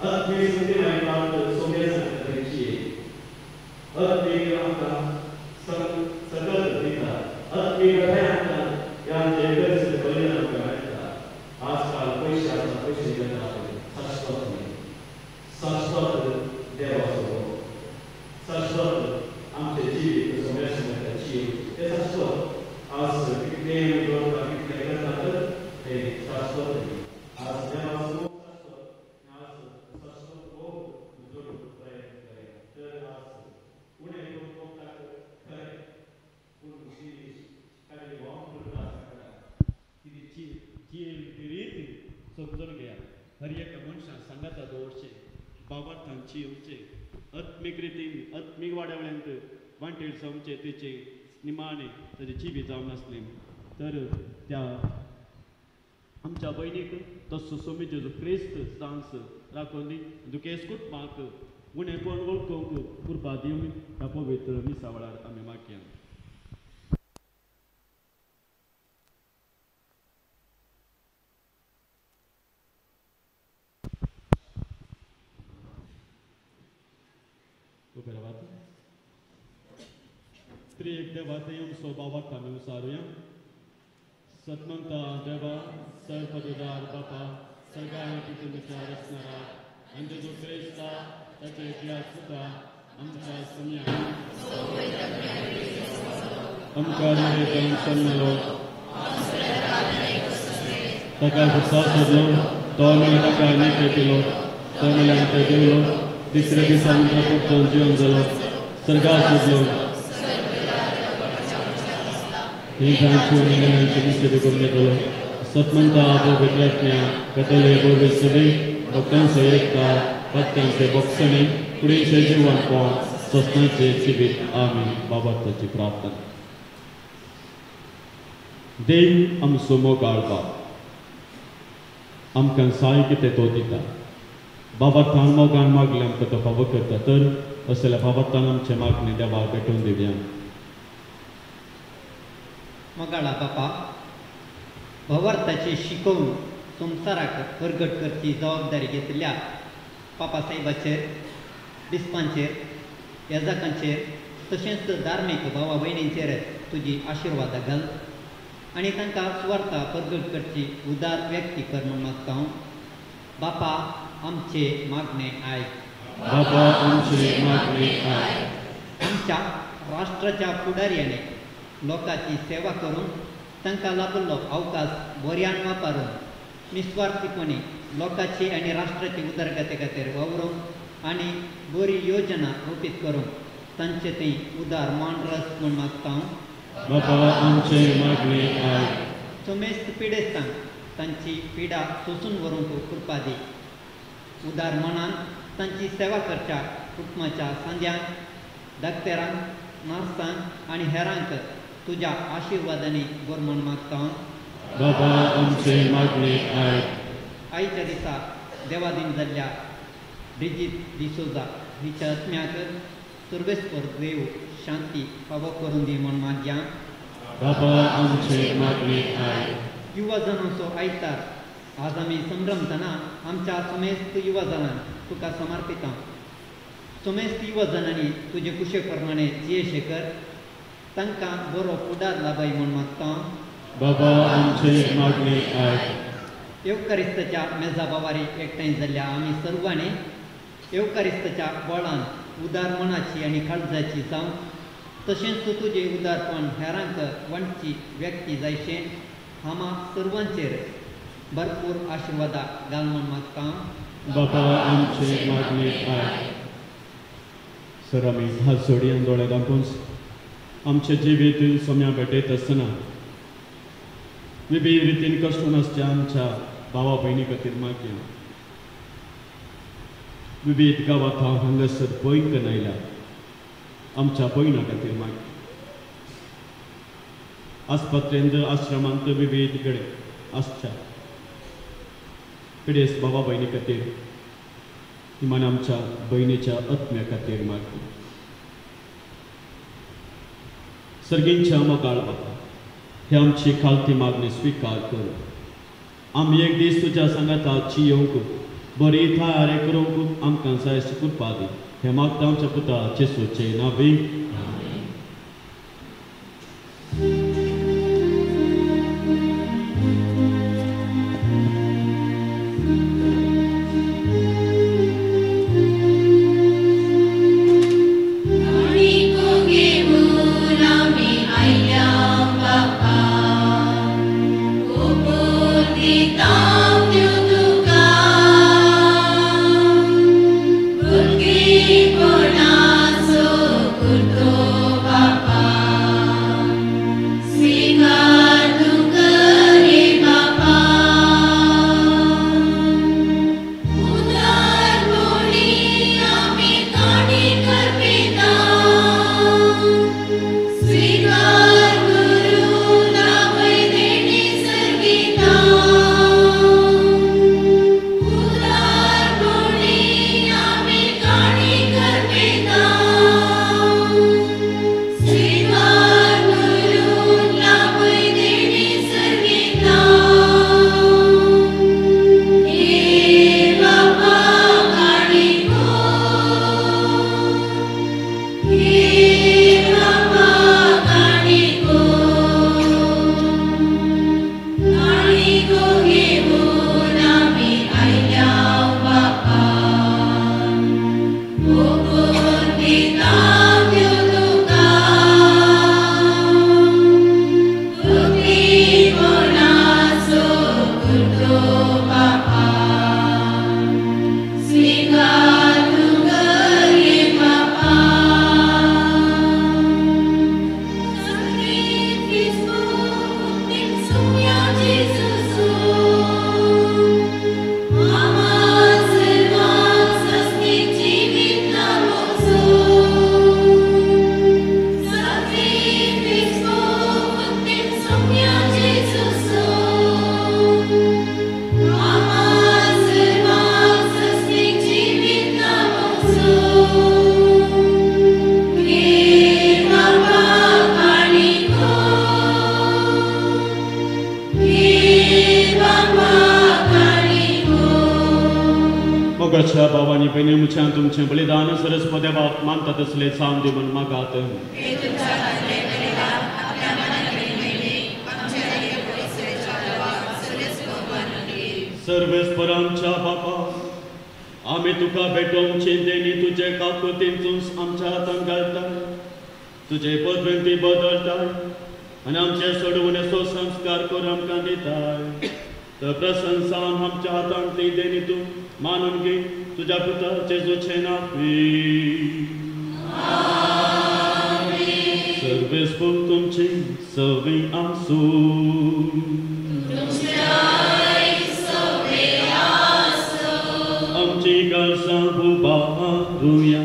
आत्मीक संदी मागीर सोम्या सांगता तेंची आत्मीक आमकां सकल दिता, आत्मीक कथाय आमकां ह्या आमच्या परिस्थिती बलिदान आमकां मेळटा. आजकाल पयशे आसा, पयशे घेता शाश्वत न्ही, शाश्वत देवाचो शाश्वत आमचें जिवीत सोम्या सांगता जीव तें शाश्वत. आज कितलें आमी करता कितलें करता तर तें शाश्वत न्ही. आज देवाचो शाश्वत आज शाश्वत मोग जोडूंक प्रयत्न करूया. तर आज उणें करून मोगतात खरें, पूण ती काडली वाव करता आसता ती जियेली ती रीत समजून घेया. हर एका मनशान सांगाता दवरचें, बाबार्थान जियेवचें, आत्मीक रितीन आत्मीक वाड्यावळ्यांत वांटेल जावचें तिचें निमाणें ताचें जिवीत जावन आसलें. तर त्या आमच्या भयणीक तसो सोमी जेजू क्रिस्त जांस राखून दी, दुखेस कुटुंबाक उणेपण वळखूंक कृपा दिवन ह्या पवित्र मिसा वेळार आमी मागया. उबे रावात. त्रिएक देवा तेयम स्वभावाक आमी उसारुया. सतमंता देवा, सर्वपदुदार बापा, सगळ्या तुमच्या रचणारा आनी जेजू क्रिस्ता ताच्या एकल्या पुता आमच्या सम्या आमकां निवेदन जन्मलो ताका खुर्सा सोदलो तो आमी ताका निके केलो तो मेल्यान थंय देवलो तिसऱ्या दिसा आमकां परतून जिवन जालो सर्गार सोदलो ही जांची निगनांची निश्चित करून येतलो सतमंता पवित्रात्म्या कथले पवित्र सभे भक्तांचो एकता भक्तांचे बक्षणे कुडीचे जीवन कोण ससनाचे जिवीत आमी बाबाची प्रार्थना. देव आमचो मोगाळ बाप आमकां साय कितें तो दिता बाबार्थान मोगान मागलें आमकां तो फावो करता तर असल्या बाबार्थान आमचें मागणें देवाक भेटोवन दिवया. मोगाळा बापा भवार्थाची शिकोवन संवसाराक परगट करची जबाबदारी घेतल्या पापा साहेबाचेर बिस्पांचेर याजकांचेर तशेंच धार्मीक भावा भयणींचेर तुजी आशिर्वादां घाल आनी तांकां सुवार्था परगट करची उदार व्यक्ती कर म्हूण मागता हांव. बापा आमचे मागणें आयक. बापा आमचे मागणें आयक. आमच्या राष्ट्राच्या फुडाऱ्यांनी लोकांची सेवा करून तांकां लाभिल्लो अवकाश बऱ्यान वापरून निस्वार्थीपणे लोकांची आनी राष्ट्राची उदरगती खातीर वावरून आनी बरी योजना रुपीत करून तांचे थंय उदार मानरस म्हूण मागता हांव. बापा आमचे मागणें आयक. समेस्त पिडेस्तांक तांची पिडा सोसून व्हरूंक कृपा दी. उदार मनान तांची सेवा करच्या कुटुंबाच्या सांद्यांक डाक्टरांक नर्सांक आनी हेरांक तुज्या आशिर्वादांनी भर म्हूण मागता हांव. बाबा आमचे मागणें आयक. आयच्या दिसा देवादीन जाल्ल्या ब्रिजीत डिसोजा हिच्या आत्म्याक सर्वेस्पर देव शांती फावो करून दी म्हूण मागया. बाबा आमचे मागणें आयक. युवा जणांचो आयतार आज आमी संभ्रमतना आमच्या समेस्त युवा जणांक तुका समर्पिता. समेस्त युवा जणांनी तुजे कुशे प्रमाणे जियेशे कर तांकां बरो फुडार लाबाय म्हूण मागता. बाबा आमचे मागणें आयक. येवकारिस्ताच्या मेजा बावारी एकठांय जाल्ल्या आमी सर्वांनी येवकारिस्ताच्या बळान उदार मनाची आनी काळजाची जावं तशेंच तुजें उदारपण हेरांक वांटची व्यक्ती जायशें आमा सर्वांचेर भरपूर आशिर्वादां घाल म्हूण मागता. बाबा आमचे मागणें आयक. सर आमी हात जोडयान दोळे दाखोवन आमचें जिवीत सोम्या भेटयत आसतना विविध रितीन कश्ट आसच्या आमच्या भावा भयणी खातीर मागया. विविध गांवांत हांव हांगासर भयंकर आयल्या आमच्या भयणा खातीर मागया. आस्पत्रेंत आश्रमांत विविध कडेन आसच्या पिडेस्त बाबा भयणी खातीर इमान आमच्या भयणीच्या आत्म्या खातीर मागया. सर्गींच्या मोगाळ बाबा हे आमची खालती मागणी स्विकार कर. आमी एक दीस तुज्या सांगाता जियोवंक बरी तयारी करूंक आमकां जाय कृपा दी. हे मागता आमच्या पुता जेसूचे नांवी. Good. आमच्या भावांनी भयणी मुच्यान तुमचें बलिदान सरस्व देवाक मानता तसलें जावन दी म्हूण मागात. सर्वेस्पर आमच्या बापा, आमी तुका भेटोवंक चिंतेनी तुजे काकुतीन आमच्या हातान घालता, तुजे पदवेन ती बदलताय आनी आमचे सोडवणेचो संस्कार करून आमकां दिताय. तर प्रशंसान आमच्या हातांतली देणी तूं मानून घे तुज्या पुता जेजूचें नांव. सर्वेस्पर तुमची सवी आसूं. आमची गरजां उबारुया.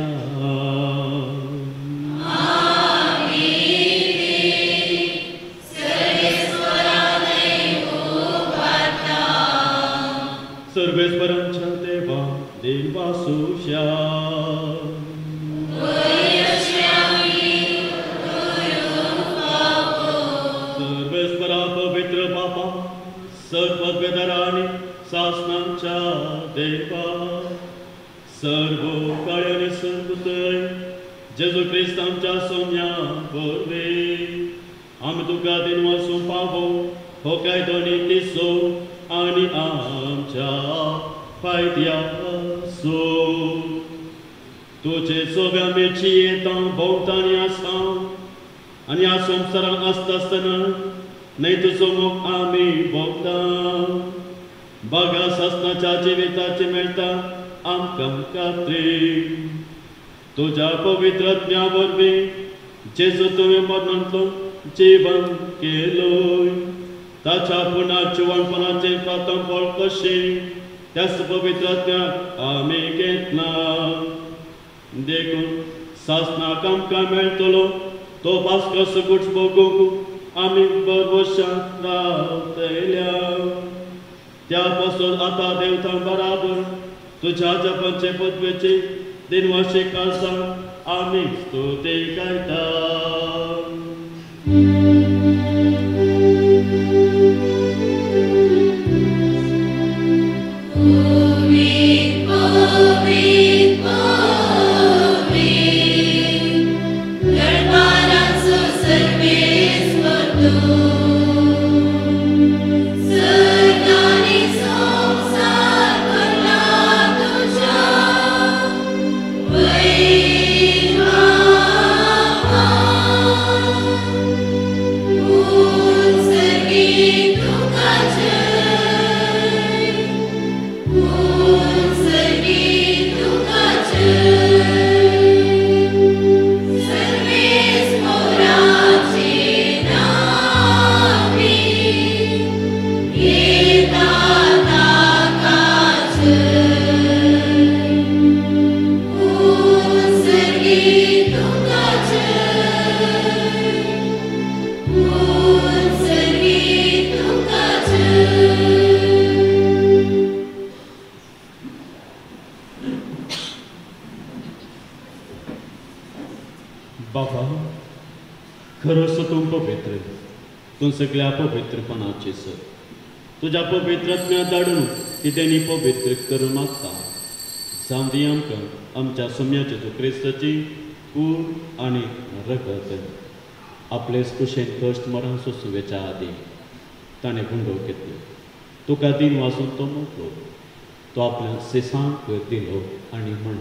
सर्वेस्परांच्या देवा देवासुशा. सर्वेस्परा पवित्र बापा, सर्ववेदराणी सासनांच्या देवा, सर्व काळ्याने सर्वतय जेजू क्रिस्त आमच्या सोम्या वरवीं आमी तुका दिनवासूं पावो हो कायदो नीतीचो आनी आमच्या फायद्याचो. तुजे सोब्या मेची येता भोंवतानी आसा आनी ह्या संवसारांत आसता आसतना न्हय तुजो मोग आमी भोगता. बागा सासनाच्या जिविताची मेळटा आमकां खात्री. तुज्या पवित्र आत्म्या वरवीं जेजू तुवें मरणांतलो जिवन केलोय ताच्या पुना जिवनपणाचें प्रथम फळ कशें त्याच पवित्र आत्म्याक आमी घेतला. देखून सासनाक आमकां मेळटलो तो पास्को सगूट भोगूंक आमी बरवशांत रावतल्या. त्या पासून आतां देवता बराबर तुज्या जपाचे पदवेची दिनवाशी काळसां आमी स्तुती गायता. बाबा, खरोच तूं पवित्र, तूं सगळ्या पवित्रपणाचे सर. तुज्या पवित्र आत्म्या धाडून ती तेणी पवित्र करून मागता. जावं दी आमकां आमच्या सोम्या जेजू क्रिस्ताची कूड आनी रगत. आपलेच कुशेन कश्ट मरण सोंसुवेच्या आदीं ताणें गुंडो घेतलो, तुका दिन वाचून तो मोकलो, तो आपल्या सिसांक दिलो आनी म्हण,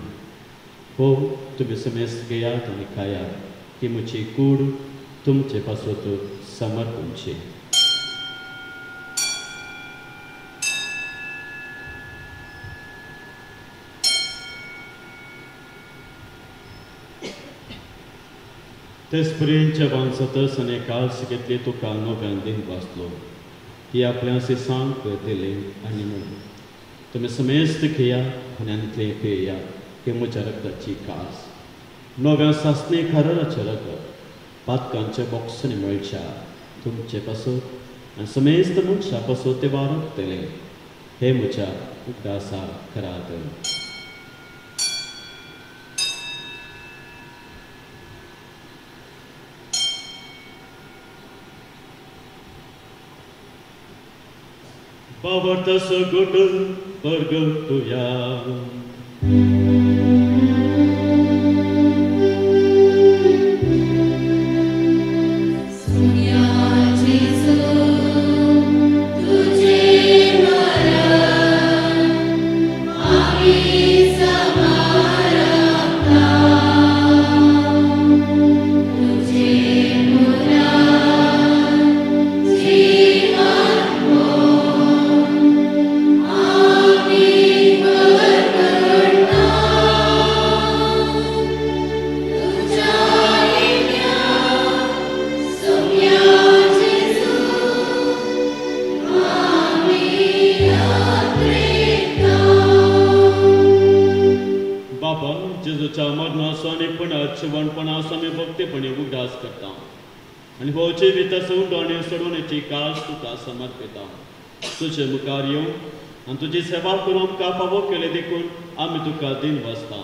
हो तुमी समेस्त घेयात आनी खायात की म्हजी कूड तुमचे पासत समर्पणची. तेच परीन जेवण जातच आनी कास घेतली तुका नव्यान दिन वाचलो, ही आपल्या सिसांक दिली आनी म्हणली, तुमी समेस्त घेयात आनी आनी पियात की म्हज्या रगताची कास नव्या सासणे खराराचें रगत पातकांच्या बॉक्सांनी मेळच्या तुमचे पासत आनी समेस्त मनशां पासत तें वारतलें. हे म्हज्या उगडासा करात. बाबा तसो गुट बरगतुया. जेजूच्या मरणाचो आनी पुनर्जिवणपणाचो आमी भक्तीपणी उगडास करता आनी हो जिविताचो उडो सोडवण्याची कास तुका समर्पिता. तुजे मुखार येवन आनी तुजी सेवा करूंक आमकां फावो केले देखून आमी तुका दिन बसता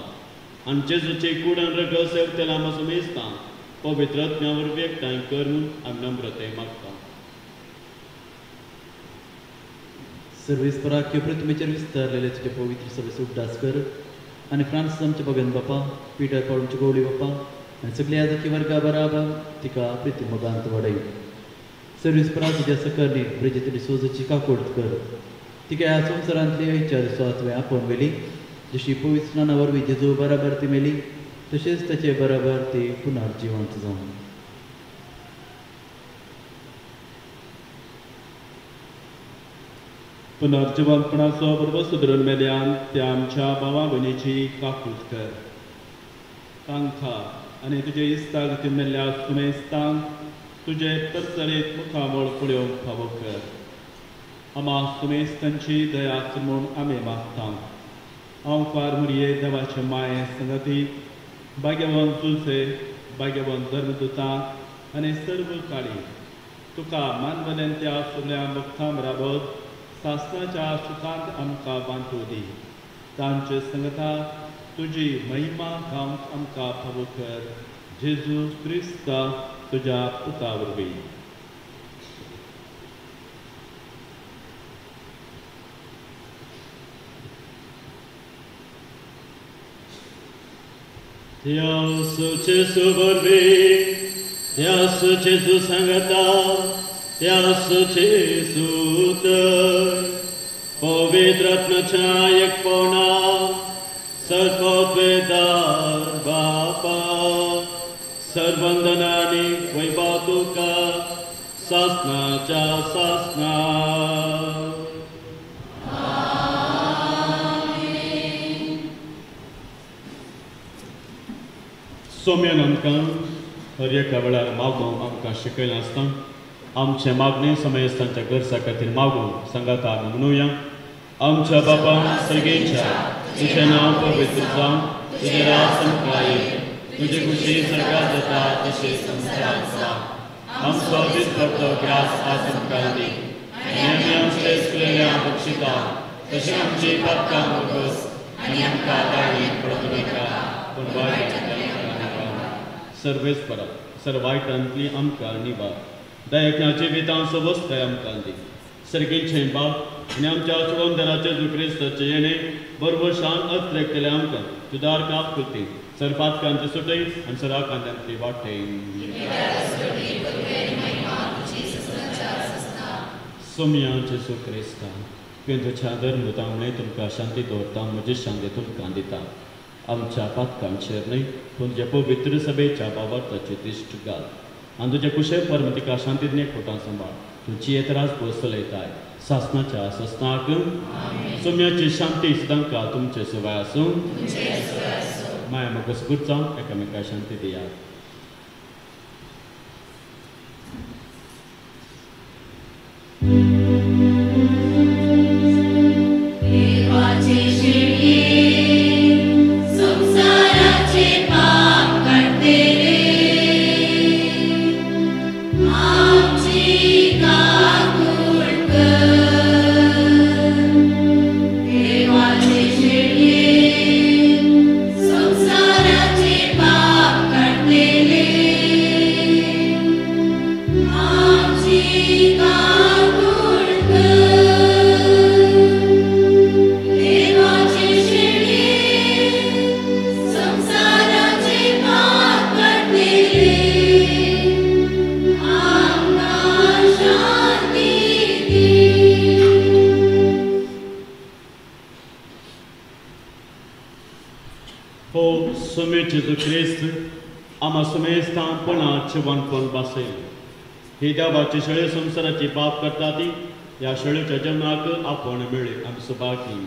आनी जेजूची कूड आनी रगत सेवतेला आमकां सुमेजता पवित्र आत्म्या वरवीं एकठांय कर म्हूण आमी नम्रताय मागता. सर्वेस्पराक प्रतिमेचेर विस्तारलेले तुजे पवित्र सभेचो उगडास कर आनी फ्रांसीस आमचे भगन बापा, पीटर पावल आमचे गवळी बापा आनी सगल्या याजकी वर्गा बराबर तिका प्रिती मोगांत वाडय. सर्वेस्परा तुज्या सकरणी ब्रिजीत डिसोजाची काकूट कर. तिका ह्या संवसारांतली इच्छा दिसो तुवें आपोवन व्हेली, जशी पवित्र स्नाना वरवीं जेजू बराबर ती मेली तशेंच ताचे बराबर ती पुनर्जिवंत जावन. पुनर्जिवंतपणाचो बरोबर सुदरून मेल्यान त्या आमच्या भावा भयणीची काकूट कर. तांकां आनी तुजे इस्ताक मेल्ल्या सुमेस्तांक तुजे तरतरीत मुखामळ पळोवंक फावो कर. आमा सुमेस्तांची दया कर म्हूण आमी मागता. हांव फार मुरये देवाचे माये संगती भाग्यवंत जुसे, भाग्यवंत धर्मदुता आनी सर्व काळी तुका मानवल्यान त्या सगळ्या भक्तां बराबर सासनाच्या सुखांत आमकां बांदू दी. तांचे संगता तुजी महिमा गावंक आमकां फावो कर. जेजू क्रिस्ता तुज्या पुता वरवीं. त्यास जेजू वरवीं, त्यास जेजू सांगता, त्यास जेजू तर पवित्र आत्म्याच्या एकपणा सर्वोत्वेदार बापा सर्वंदनानी वैभव तुका सासनाच्या सासना. सोम्यान आमकां हर एका वेळार मागूंक आमकां शिकयलें आसता. आमचे मागणे समयस्तांच्या गरजा खातीर मागूंक सांगाता आमी म्हणुया. आमच्या बापा सर्गेच्या, तुजें नांव पवित्र जावं, तुजें राज आमकां येवं, तुजे खुशी सरकार जाता तशें संवसारांत जावं. आमचो दिसपट्टो ग्रास आज आमकां दी आनी आमी आमचे चुकलेल्या बक्षिता तशें आमची पापकां बगस आनी आमकां दाळी पडूं नाका पूण वायटांतल्यान आमकां निवार. सर्वेस्परा सर वायटांतली आमकां निवार. दयाच्या जिवितां सवस्ताय आमकां दी. सर्गेचें बाप आनी आमच्या सोडोवन जेजू क्रिस्ताचें येणें बरोबर शान अत्रेकतलें आमकां तुदार काप कृती सर पातकांचे सुटय आनी सर आकांतांतली वाटय. सोम्या जेजू क्रिस्ता तुज्या धर्मदुतां म्हणून तुमकां शांती दवरता, म्हजी शांती तुमकां दिता. आमच्या पातकांचेर न्हय पूण तुज्या पवित्र सभेच्या बाबार्थाची दिश्ट घाल आनी तुज्या कुशे परम तिका शांतीन एकवटान सांबाळ. तुजी येतराज बस चलयताय सासनाच्या सासनाक. सोम्याची शांती सदांकाळ तुमचे सवाय आसूं. माया म्हाका सुगूर जावन एकामेका शांती दियात. जेजू क्रिस्त आमा सुमेस्तां पणाचे वनपण बासयलें. ही देवाची शेळी संवसाराची पाप करता ती ह्या शेळीच्या जन्माक आपोवणें मेळ्ळें आमी सुभागी.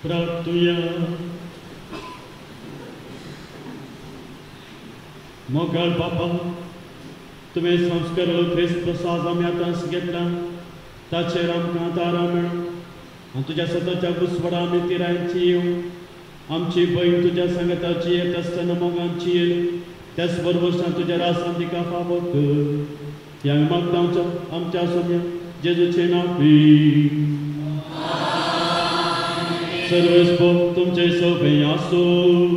प्राप्तुया मोगाळ बापा तुवें संस्कार क्रिस्त प्रसाद आमी आतां घेतला ताचेर आमकां आदार मेळो आनी तुज्या सताच्या घुसवडा आमी तिरांची येवं आमची भयण तुज्या सांगाताची येत आसतना मोगांची येयली त्याच बरोबर तुज्या रासान तिका फावो कर हें आमी मागता आमच्या सोम्या जेजूचें नांव सर्वेस्पोर तुमचे सोबे आसूं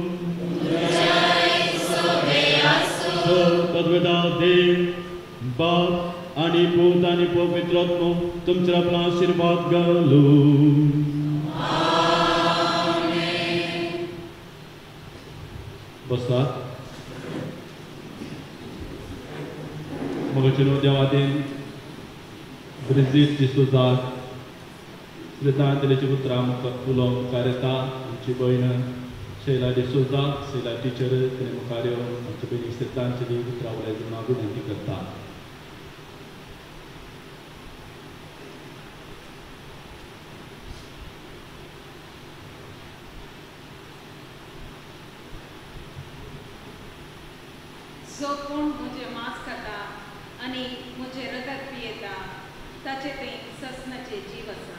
पदवेदा देव बाप आनी पूत आनी पवित्र आत्मो तुमचेर आपलो आशिर्वाद घालूं. बसात. मोगाचेर देवादेन ब्रिजीत डिसोजा श्रीदांतलेची उतरां उलोवंक मुखार येता. आमची भयण शैला डिसोजा, शैला टिचर तिणें मुखार येवन आमच्या भयणीक श्रद्धांजली उतरां उलयत म्हणून हांव विनंती करता. जो कोण म्हजें मांस खाता आनी म्हजें रगत पियेता ताचे थंय ससनाचे जीव आसा.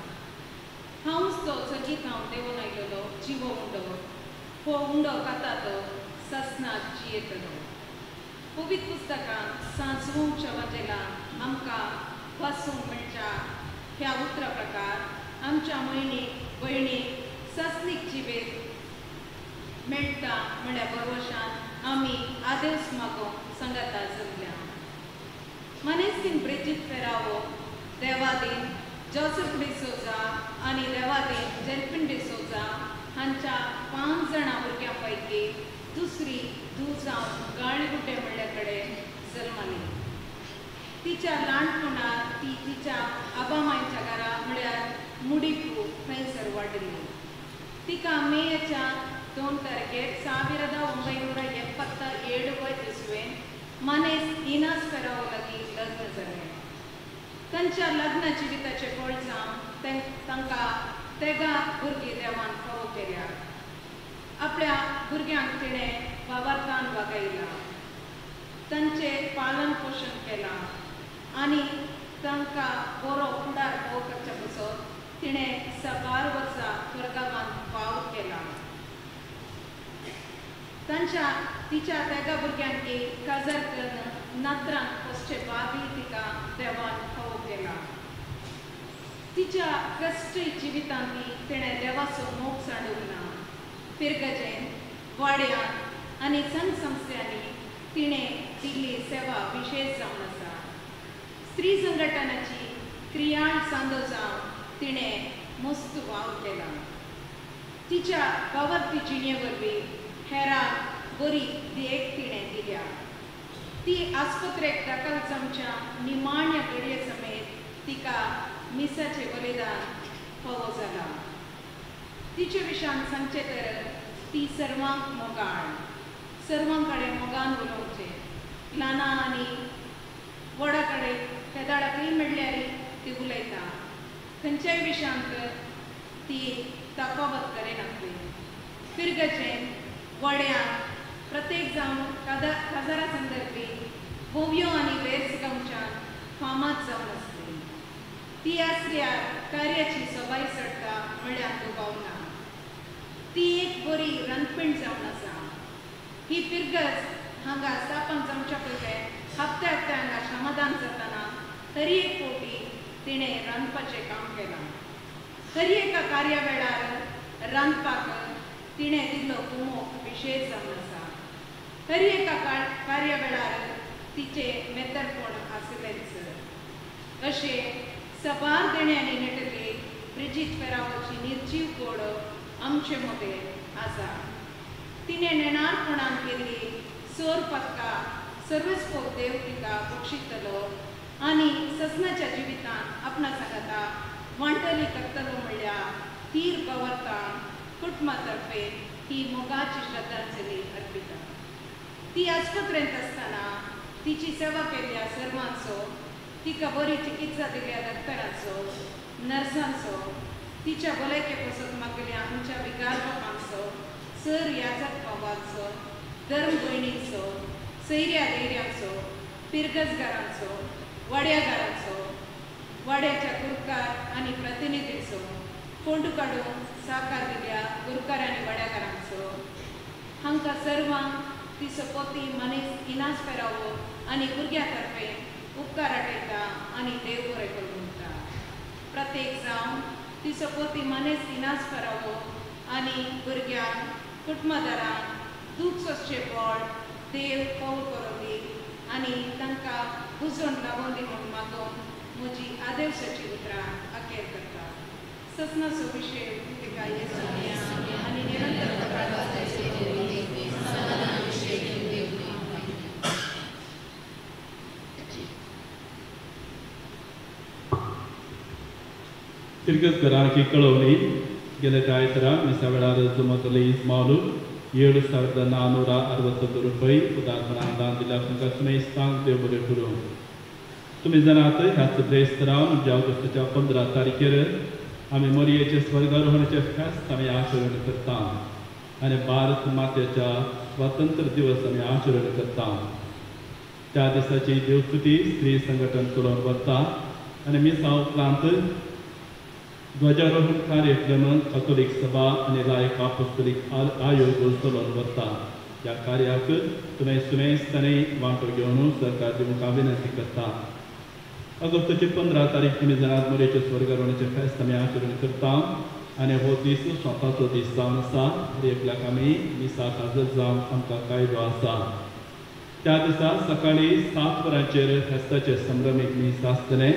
हांवच तो चकीत हांव देवून आयलेलो जिवो उंडो. हो उंडो खाता तो ससनाक जियेतलो. पवित्र पुस्तकांत सांजवच्या वाजेलान आमकां वाचूंक मेळच्या ह्या उतरा प्रकार आमच्या म्हयनीक भयणीक ससनीक जिवेत मेळटा म्हळ्या भरवशान आमी आदेस मागोवंक सांगाता जमल्या. मनेस्तीन ब्रिजीत फेरावो, देवादीन जोसेफ डिसोजा आनी देवादीन जेल्फिन डिसोजा हांच्या 5 जाणां भुरग्यां पैकी दुसरी धूव जावन गाळीगुड्डे म्हणल्या कडेन जल्मली. तिच्या ल्हानपणांत ती तिच्या आबामायच्या घरा म्हळ्यार मुडीपू थंयसर वाडली. तिका मेच्या 2 तारखेर 1977 इस्वेन मनेस इनास फेरावो लागीं लग्न जालें. तांच्या लग्न जिविताचें फळ जावन तांकां 13 भुरगीं देवान फावो केल्या. आपल्या भुरग्यांक तिणें वावरतान वागयलां, तांचें पालन पोशण केलां आनी तांकां बरो फुडार फावो करच्या पासत तिणें साबार वर्सां परगांवांत वावर केला. तांच्या तिच्या 13 भुरग्यांक काजार करून नात्रांक पोसचे बाबी तिका देवान फावो केला. तिच्या कश्टी जिवितांत तिणें देवाचो मोग सांडूंक ना. फिरगजेन, वाड्यांत आनी संघ संस्थांनी तिणें दिल्ली सेवा विशेश जावन आसा. स्त्री संघटनाची क्रियाळ सांदो जावन तिणें मस्त वावर केला. तिच्या वावरपी जिणे वरवीं हेरांक बरी देख तिणें दिल्या. ती आस्पत्रेक दाखल जावच्या निमाण्या घडये समेत तिका मिसाचें बलिदान फावो जाला. तिचे विशयान सांगचें तर ती सर्वांक मोगाळ, सर्वां कडेन मोगान उलोवचें, ल्हाना आनी व्हडा कडेन तेदाळाकय मेळ्ळ्यार ती उलयता. खंयच्याय विशयांत ती तफावत करिनासली. फिरगजेन, वड्यांत प्रत्येक जावन काजारा संदर्भी भोंवयो आनी वेर्स गांवच्यान फामाद जावन आसली. ती आसल्यार कार्याची सोबाय चडटा म्हळ्यार दुबाव ना. ती एक बरी रांदपण जावन आसा. ही फिरगज हांगा स्थापन जावच्या पयलें हप्ते हप्ते हांगा श्रमदान जातना तरी एक फावटी तिणें रांदपाचें काम केलां. तरी एका कार्या वेळार रांदपाक तिणें दिल्लो कुमोक विशेश जावन आसा. तरी एका कार्या वेळार तिचें मेतरपण आसलेंच. अशें सबार देण्यांनी नेटली ब्रिजीत फेरावोची निर्जीव कोड आमचे मदें आसा. तिणें नेणारपणान केल्ली सोर पक्का सर्वस्पोत देव तिका बक्षितलो आनी ससनाच्या जिवितांत आपणा सांगाता वांटली करतलो म्हणल्यार तीर पवर्तान कुटुंबा तर्फे ही मोगाची श्रद्धांजली अर्पिता. ती आस्पत्रेंत आसतना तिची सेवा केल्ल्या सर्वांचो, तिका बरी चिकित्सा दिल्ल्या डॉक्टरांचो, नर्सांचो, तिच्या भलायके पासत मागल्या आमच्या विगार बापांचो, सर याचक बाबांचो, धर्म भयणींचो, सैऱ्या धैर्यांचो, पिरगजगारांचो, वाड्यागारांचो, वाड्याच्या गुरकार आनी प्रतिनिधींचो, फोंडू काडून साकार दिल्या गुरकार आनी वाड्याकारांचो, हांकां सर्वांक तिचो पती मनीस इनास फेरावो आनी भुरग्यां तर्फे उपकार आटयता आनी देव बरें करूं म्हणटा. प्रत्येक जावन तिचो पती मनीस इनास फेरावो आनी भुरग्यांक कुटुंबदारांक दूख सोंसचें बळ देव फावो करूं दी आनी तांकां बुजवण लावूं दी म्हूण मागून म्हजी आदेवसाची उतरां अखेर करता. ससनाचो विशय तिका येसुनिया आनी निरंतर. फिरगज घरांकी कळवणी गेल्या आयतारा मिसा वेळार जमतले इस्मालू 7461 रुपये उदारपणान दान दिल्या तुमकां सुमेस्तांक देव बरें करूं. तुमी जाणात ह्याच ब्रेस्तरा म्हणजे ऑगस्टाच्या 15 तारखेर आमी मोरयेचे स्वर्गारोहणाचे फेस्त आमी आचरण करता आनी भारत मातेच्या स्वातंत्र्य दिवस आमी आचरण करता. त्या दिसाची देवस्तुती स्त्री संघटन चलोवन व्हरता आनी मिसा उपरांत ध्वजारोहण कार्यक्रम कथोलीक सभा आनी लायक आपोस्तोलीक आयोग चलोवन व्हरता. ह्या कार्याक तुमी सुमेस्तांनी वांटो घेवन सरकार दिवंक हांव विनंती करता. ऑगस्टाची 15 तारीख तुमी जाणात मोरेचे स्वर्गारोहणाचें फेस्त आमी आचरण करता आनी हो दीस स्वताचो दीस जावन आसा. हर एकल्याक आमी मिसाक हाजर जावंक आमकां कायदो आसा. त्या दिसा सकाळीं 7 वरांचेर फेस्ताचें संभ्रमीक मीस आसतलें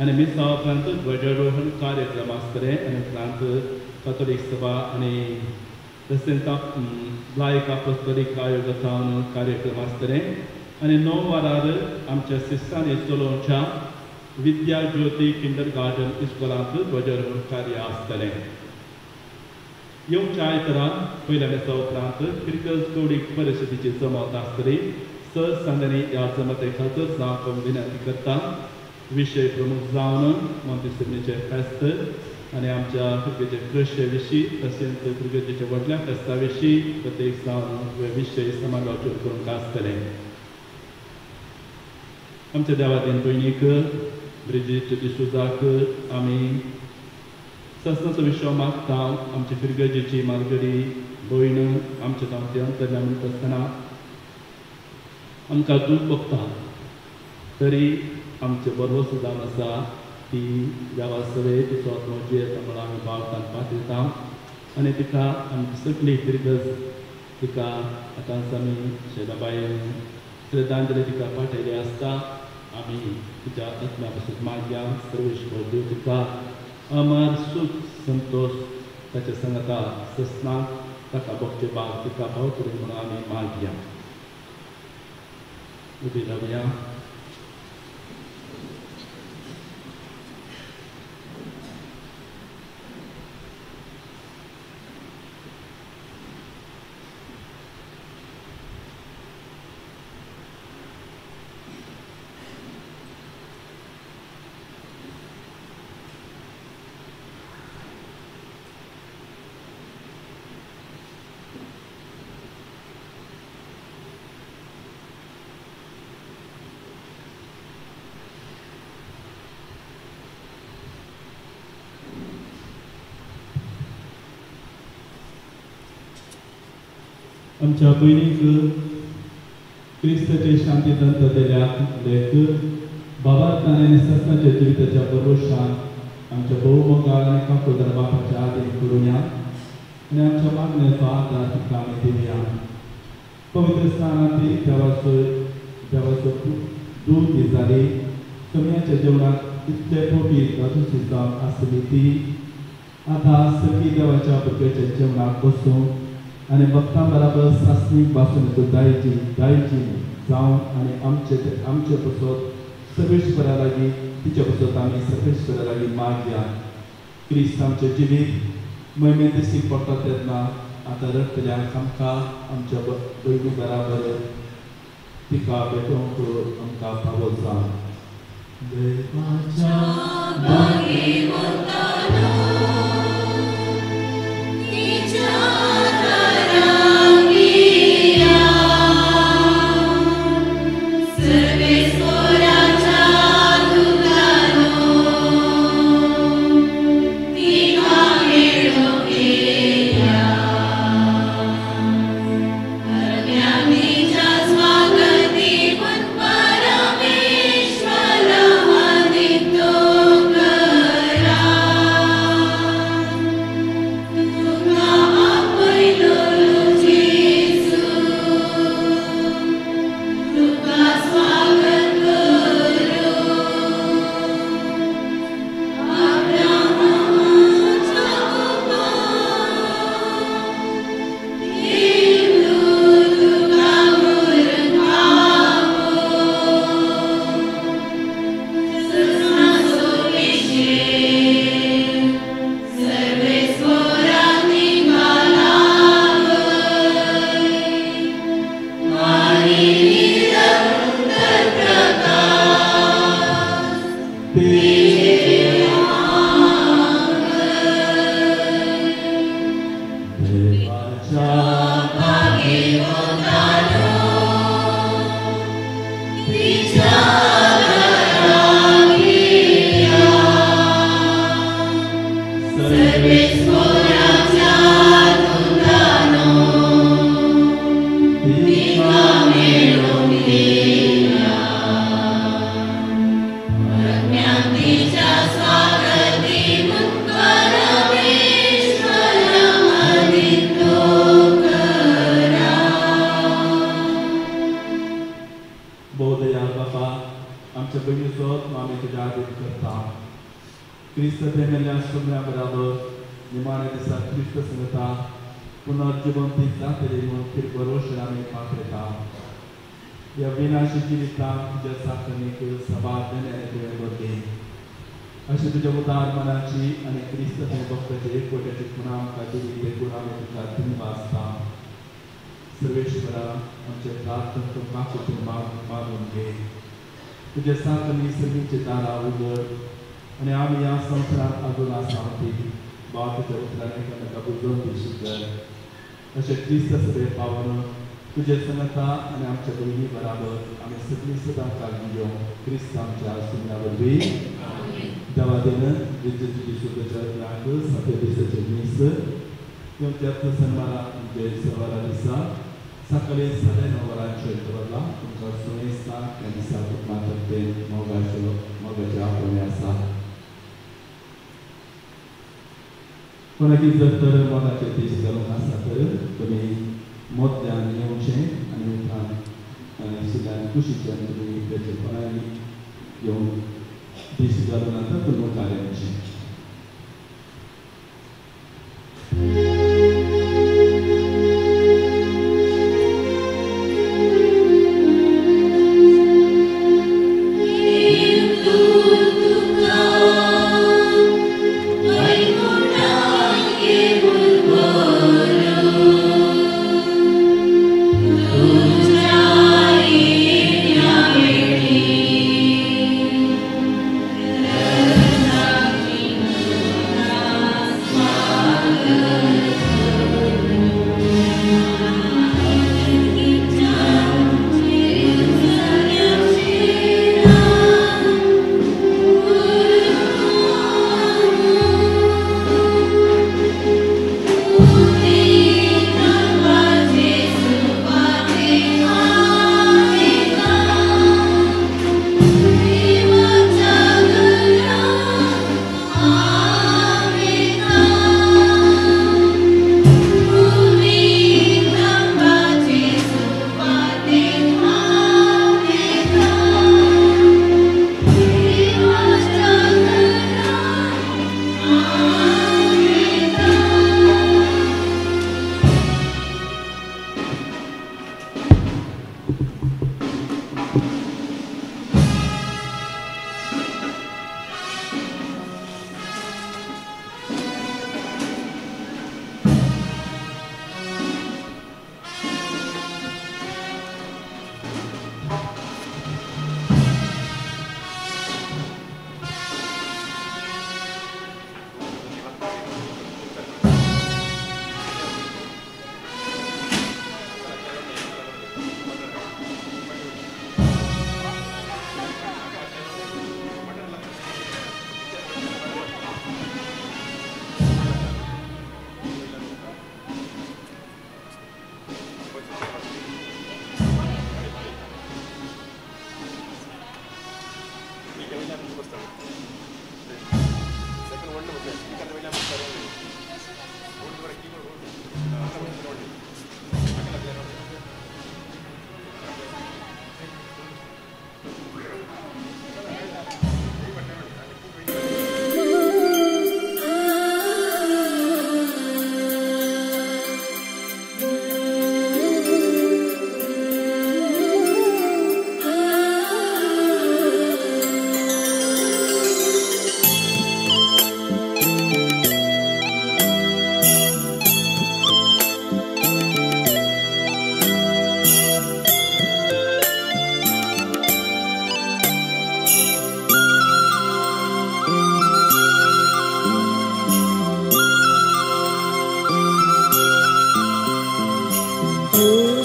आनी मिसा उपरांत ध्वजारोहण कार्यक्रम आसतलें आनी उपरांत कथोलीक सभा आनी तशेंच लायक आपोस्तोलीक आयोग जावन कार्यक्रम आसतलें आनी 9 वरार आमच्या सिस्टांनी चलोवच्या विद्या ज्योती किंडर गार्डन इस्कॉलांत ध्वजारोहण कार्य आसतलें. येवच्या आयतारा पयल्या मिसा उपरांत फिरगज कवडीक परिशदेची जमात आसतली. सांजांनी ह्या जमाते खातीर जावंक विनंती करता. विशय प्रमुख जावन मोंतिसिनीचें फेस्त आनी आमच्या फिरगेचे कृशे विशीं तशेंच फिरगेच्या व्हडल्या फेस्ता विशीं प्रत्येक जावन विशय समालोचन करूंक आसतलें. आमच्या देवादीन भयणीक ब्रिजीत डिसोजाक आमी ससनाचो विशय मागता. आमची फिरगजेची मालगडी भयण आमच्या जावन अंतरल्या म्हणटा आसतना आमकां दूख भोगता तरी आमचें बरोस जावन आसा ती देवा सवे तिचो आत्मो जियेता म्हणून आमी बाळकान पातयता आनी तिका आमची सगळी फिरगज तिका आतांच आमी शेलाबायन श्रद्धांजली तिका पाठयली आसता. आमी तिच्या आत्म्या पासून मागया सर्वेश्वर देव तिका अमर सूख संतोश ताच्या सांगाता ससनाक ताका भोगचे भाग तिका पावतली म्हणून आमी मागया. उबी रावया. आमच्या भयणीक क्रिस्ताचे शांती दंत दिल्या लेख बाबार्थान आनी सस्नाच्या जिविताच्या भरवशान आमच्या बहुमोगाळ आनी काकुळदार बापाच्या आदीन करुया आनी आमच्या मागण्याचो आदार तिका आमी दिवया. पवित्र स्नानांत देवाचो देवाचो दूत ही जाली. सोम्याच्या जेवणाक इतले पोटी दादोशी जावन आसली ती आतां सगळी देवाच्या भुरग्याच्या जेवणाक बसून आनी भक्तां बराबर सासणीक भासून दायजी दायजी जावन आनी आमचे आमचे पसत सर्वेश्वरा लागीं तिचे पसत आमी सर्वेश्वरा लागीं मागया. क्रिस्त आमचें जिवीत म्हयने दिसीक पडटा तेन्ना आतां रडटल्यांक आमकां आमच्या भयणी बराबर तिका भेटोवंक आमकां फावो जावं. देवाच्या परमेश्वरा नित्यो करा. परमेश्वराच्या दुतानो तिका मेळोवन दिल्या आत्म्यान तिच्या स्वागती म्हूण परमेश्वरा आदित्यो करा. बोधया बापा आमच्या भयणीचो आमी तुज्या आदीन करता. क्रिस्त प्रेमेल्या सुम्या बराबर निमाण्या दिसा क्रिस्त संगता पुनर्जिवंती जातली म्हूण भरोशेन आमी पात्रता. ह्या विनाशी जिवितांत तुज्या साखरणीक सभार देण्याने तुवें भरली. अशें तुज्या उदार मनाची आनी क्रिस्त भक्ताचे एकवट्याची खुणा आमकां दिली देखून आमी तुका धन्यवाद. सर्वेश्वरा आमचे प्रार्थना तूं काकुळटेन मागून घे. तुज्या साखरणी सर्वींचे दारां उगड आनी आमी ह्या संवसारांत आजून आसा ती बाब तुज्या उतरान एकामेका बुजोवन दिशी कर. अशें क्रिस्त सगळे पावन तुजे संगता आनी आमच्या भयणी बराबर आमी सगळीं सदां काळजी घेवं क्रिस्त आमच्या सुम्या वरवीं. देवा देन विद्युतीची सुद्धाच्या सात्या दिसाचे मीस तुमच्या सन्मानात म्हणजे सवारा दिसा सकाळी 9:30 वरांचेर दवरला. तुमकां सुनेस्ता ह्या दिसा मातर्फे मोगाचे आपोवणें आसा. कोणाकी जर तर मोगाचे दीस घालूंक आसा तर तुमी मोदल्यान येवचें आनी उपरांत सुद्दां कुशीच्यान तुमी ताचे कोणाक येवन दीस घालून आसा तुमी मुखार येवचें.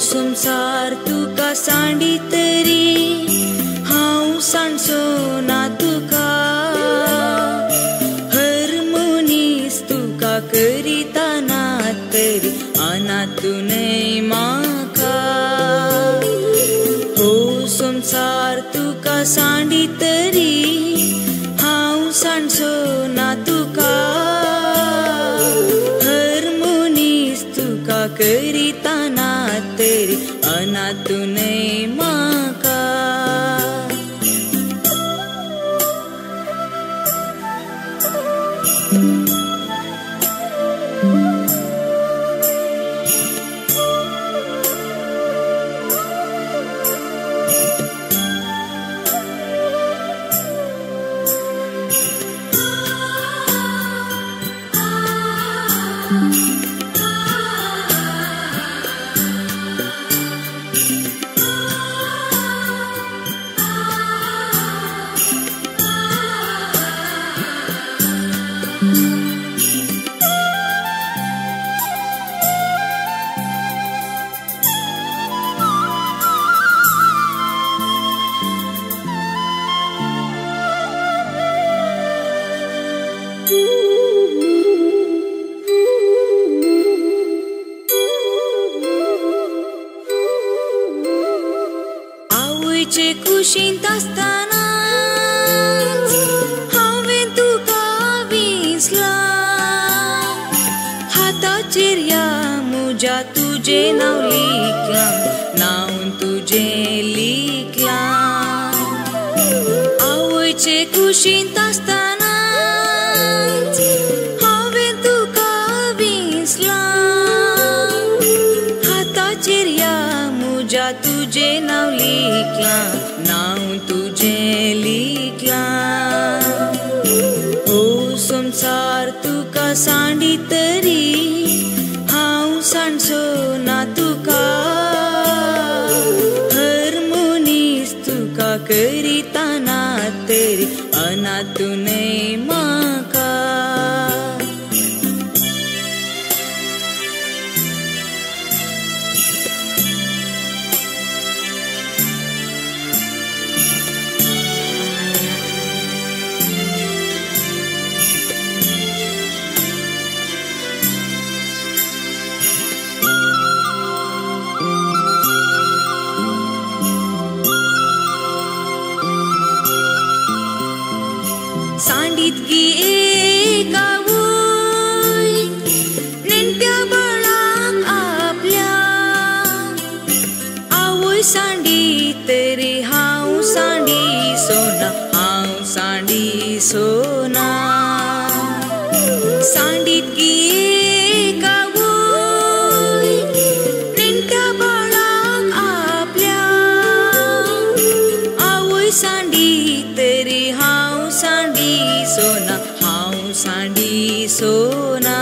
संसार तुका सांडी तरी हांव सांडचो ना तुका, हर मनीस तुका करिता ना तरी अनातूनय म्हाका हो संवसार तुका सांडी तरी हांव सांडचो ना तुका हर मनीस तुका करिता ना तरी अनातूनय म्हाका कुशींत आसतना हांवें तुका विसलां हाताचेर ह्या म्हज्या तुजें नांव लिखलां नांव तुजें लिखलां आवयचे कुशींत आसतना हांवें तुका विसलां हाताचेर ह्या म्हज्या तुजें नांव लिखलां नांव तुजें लिखलां हो संवसार तुका सांडी तरी हांव सांडचो ना तुका हर मनीस तुका करिता ना तरी अनातूनय म्हाका सांडीतगी एक आवय नेणट्या बाळाक आपल्या आवय सांडी तरी हांव सांडी सोना हांव सांडी सोना सांडीतगी एक आवय नेणट्या बाळाक आपल्या आवय सांडी तरी हांव सांडी सोना हांव सांडी सोना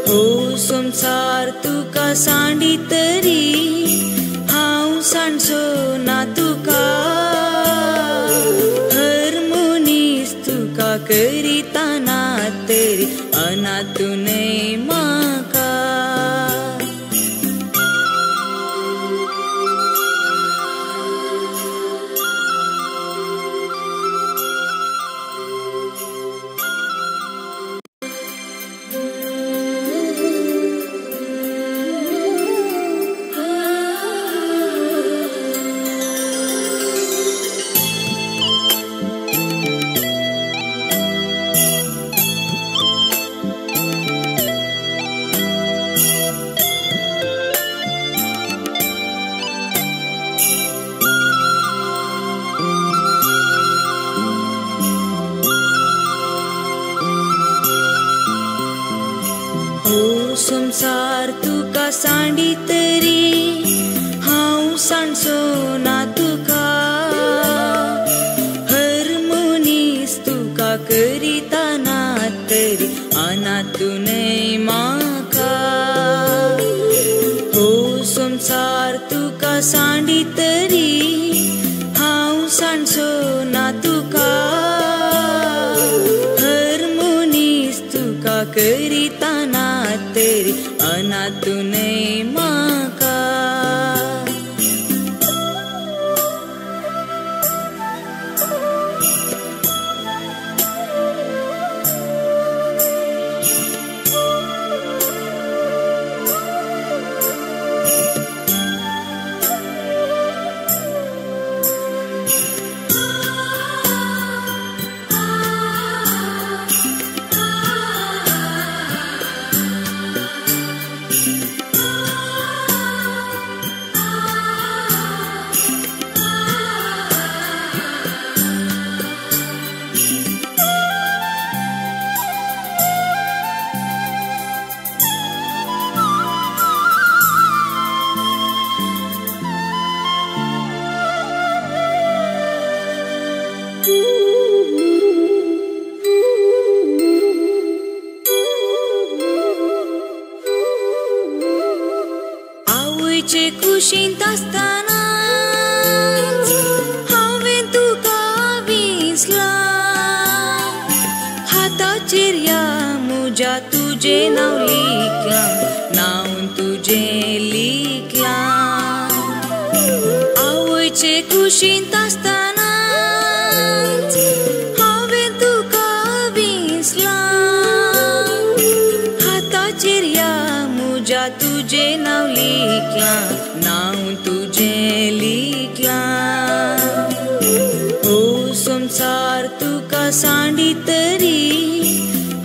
हो संवसार तुका सांडी तरी हांव सांडचो ना तुका हर मनीस तुका करिता ना तरी अनातूनय म्हाका संवसार तुका सांडी तरी हांव सांडचो ना तुका हर मनीस तुका करिता ना तरी अनातूनय म्हाका हो संवसार तुका सांडी तरी हांव सांडचो ना तुका हर मनीस तुका करिता ना तरी अनातूनय म्हाका कुशींत आसतना हांवें तुका विसलां हाताचेर ह्या म्हज्या तुजें नांव लिखलां नांव तुजें लिखलां आवयचे कुशींत आसतना हांवें तुका विसलां हाताचेर ह्या म्हज्या तुजें नांव लिखलां नांव तुजें लिखलां हो संवसार तुका सांडी तरी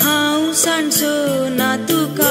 हांव सांडचो ना तुका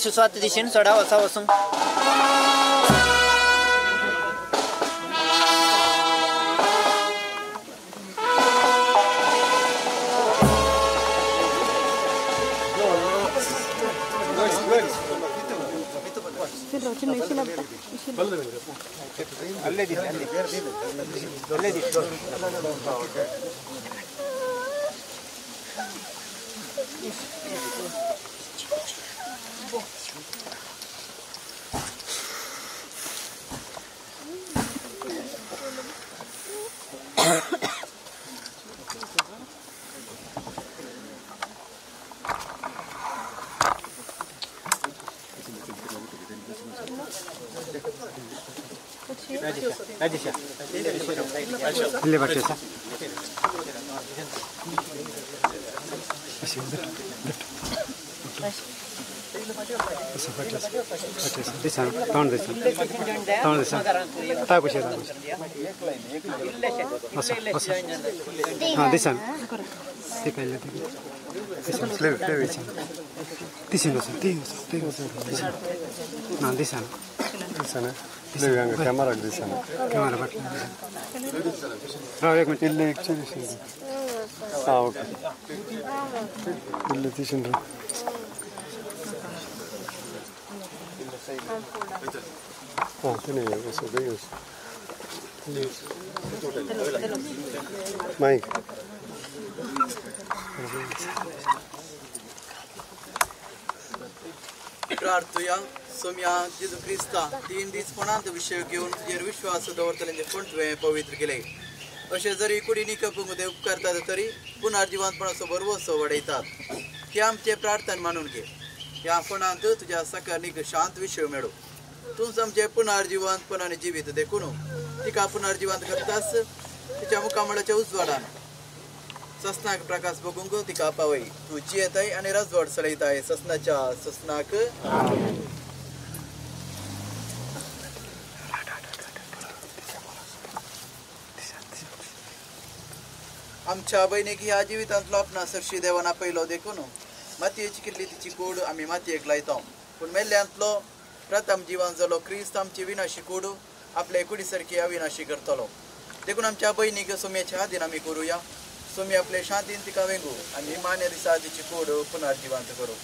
सुस्वात दिशेन सोडा वचा वचून माईक प्रार्थुया. सोम्या जेजू क्रिस्ता 3 दीस फोणांत विशय घेवन तुजेर विश्वास दवरतले पूण तुवें पवित्र केले. अशें जरी कुडीनी कपूंक ते उपकारतात तरी पुनर्जिवंतपणाचो भरवसो वाडयतात. हे आमचे प्रार्थना मानून घे. ह्या फोणांत तुज्या सकाळीक शांत विशय मेळो. तूंच आमचे पुनर्जिवंतपणाने जिवीत देखून तिका पुनर्जिवंत करतास तिच्या मुखामळाच्या उजवाडान ससनाक प्रकाश बघूंक तिका पावय. तूं जियेताय आनी राजवट चलयताय ससनाच्या ससनाक. आमच्या भयणीक ह्या जिवितांतलो आपणा सरशी देवान आपयलो देखून मातयेची किल्ली तिची कूड आमी मातयेक लायता. पूण मेल्ल्यांतलो प्रथम जिवन जालो क्रिस्त आमची विनाशी कूड आपले कुडी सारकी अविनाशी करतलो. देखून आमच्या भयणीक सोम्याच्या हातीन आमी करुया. सोमी आपले शांतीन तिका वेंगू आनी मान्य दिसा तिची कूड पुनर्जिवंत करूं.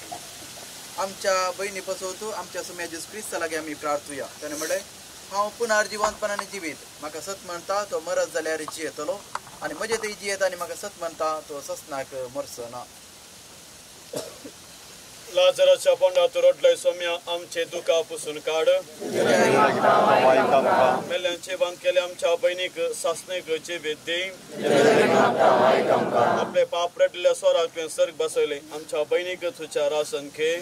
आमच्या भयणी पसवतू आमच्या सोम्या जेजू क्रिस्ता लागीं आमी प्रार्थुया. ताणें म्हणलें, हांव पुनर्जिवंतपणाने जिवीत, म्हाका सत म्हणटा तो मरत जाल्यार जियेतलो आनी म्हजे थंय जियेता आनी म्हाका सत म्हणटा तो ससनाक मरचो ना. लाजराच्या पोंडात रडलय सोम्या आमचे दुखा पुसून काड. मेल्यांचे बांद केले आमच्या भयणीक सासणेक जिवीत दी. आपले पाप रडल्या स्वराक तुवें सर्ग बसयले. आमच्या भयणीक तुज्या रासन घे.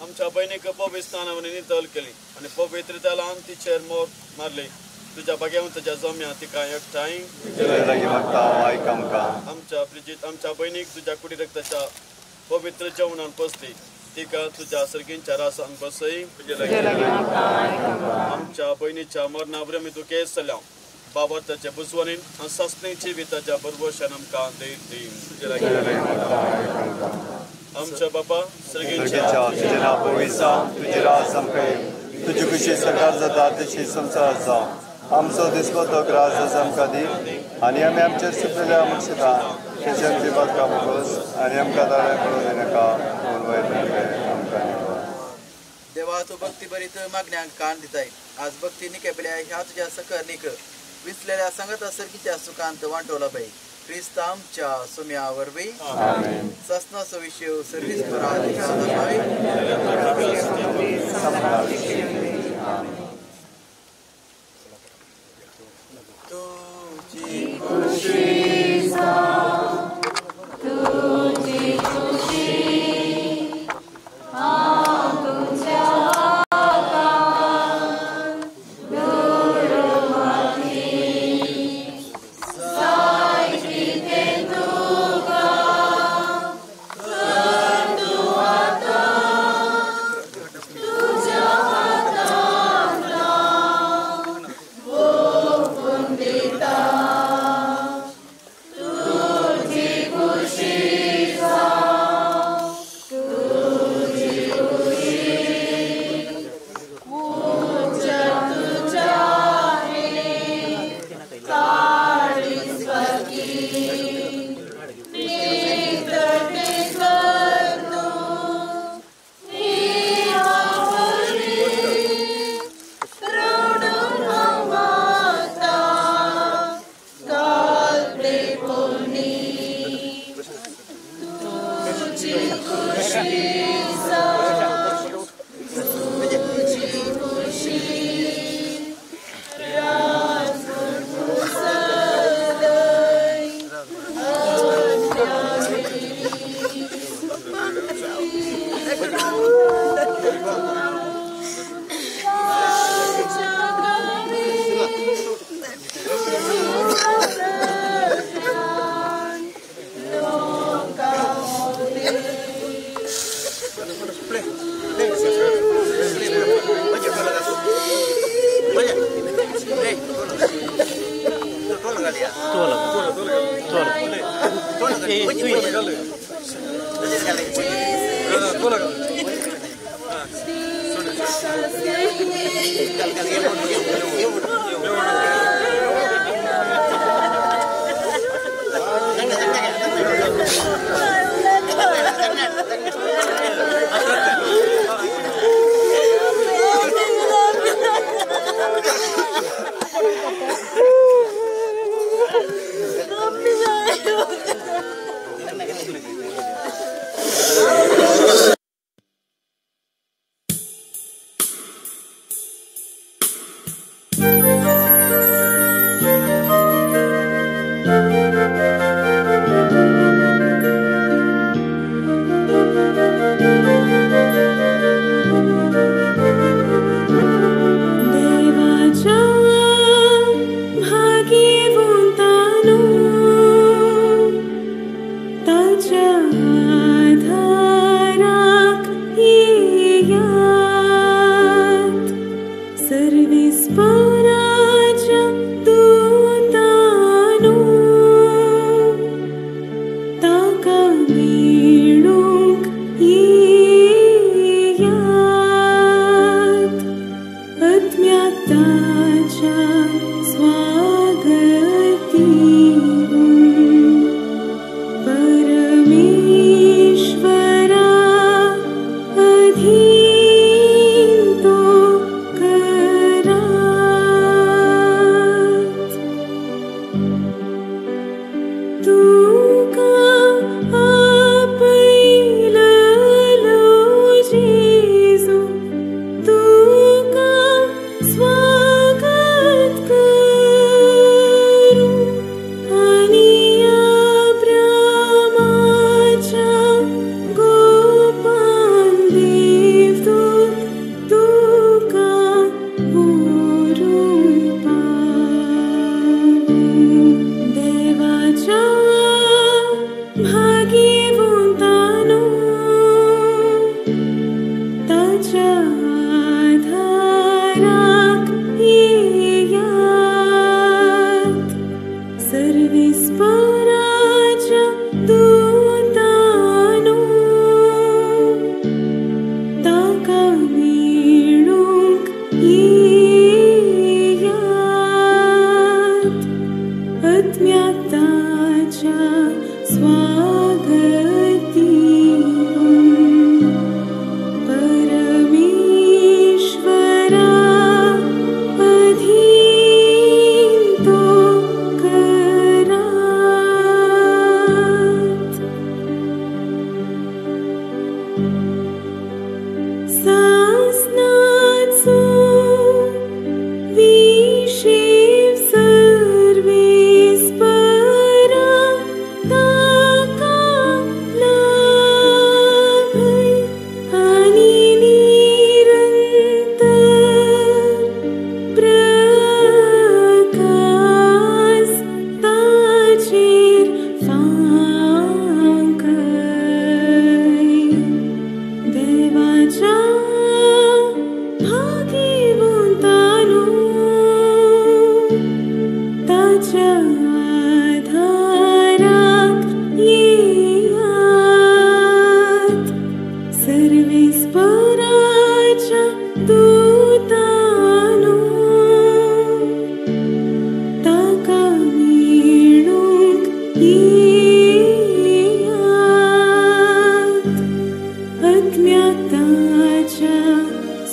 आमच्या भयणीक पवित्र स्थानावर नितळ केली आनी पवित्रतालान तिचेर मोर मारली. तुझ्या बागेवन तुझ्या जम्या तिका एकठांय. आमच्या ब्रिजीत आमच्या भयणीक तुझ्या कुडी रक्ताच्या पवित्र जेवणान बसली तिका तुझ्या सर्गींच्या रासान बसय. आमच्या भयणीच्या मरणावर आमी दुखेस्त जाल्या. बाबा ताच्या बुजवणीन आनी सासणी जिविताच्या भरवशान आमकां दी. आमच्या बाबा सर्गींच्या तुजें नांव पवित्र जावं, तुजें राज आमकां येवं, तुजी खुशी सरकार जाता तशी संवसारांत जावं. आमचो दिसपट्टो ग्रास आज आमकां दी आनी आमी आमचेर सुकलेल्या मुक्षता तशें आमची बातकां बोगस आनी आमकां दारां पडून दिनाका, पूण वायट आमकां निवळ. देवा, तूं भक्ती बरीत मागण्यांक कान दिताय. आज भक्ती निकेपल्या ह्या तुज्या सकर्णीक विसलेल्या सांगता सर्गीच्या सुखांत वांटवला बाई. क्रिस्त आमच्या सोम्या वरवीं. ससनाचो विशय सर्वीस तुझी खुशी तुझी खुशी हांव तुज्या हातान दुडवाती जाय कितें तुका कर तूं आतां तुज्या हातान ओपून दिता. तुझी खुशी तुझी खुशी उंच तुझ्या काळीज फाकी नितळें कर तूं निहावरी रडून हांव वतां काल पोनी. तुझी खुशी तुझी खुशी ताच्या आधाराक येयात सर्वेस्पराच्या दूतानो ताका मेळूंक येयात आत्म्याक ताच्या स्वागत दिवन परमेश्वरा अधीन तो करात. सासनाचो विशेव सर्वेस्परा ताका लाभय आनी निरंतर प्रकाश ताचेर फांकय. देवाच्या भाग्यवंतानो ताच्या आधाराक येयात सर्वेस्पराच्या दूतानो ताका मेळूंक येयात आत्म्याक ताच्या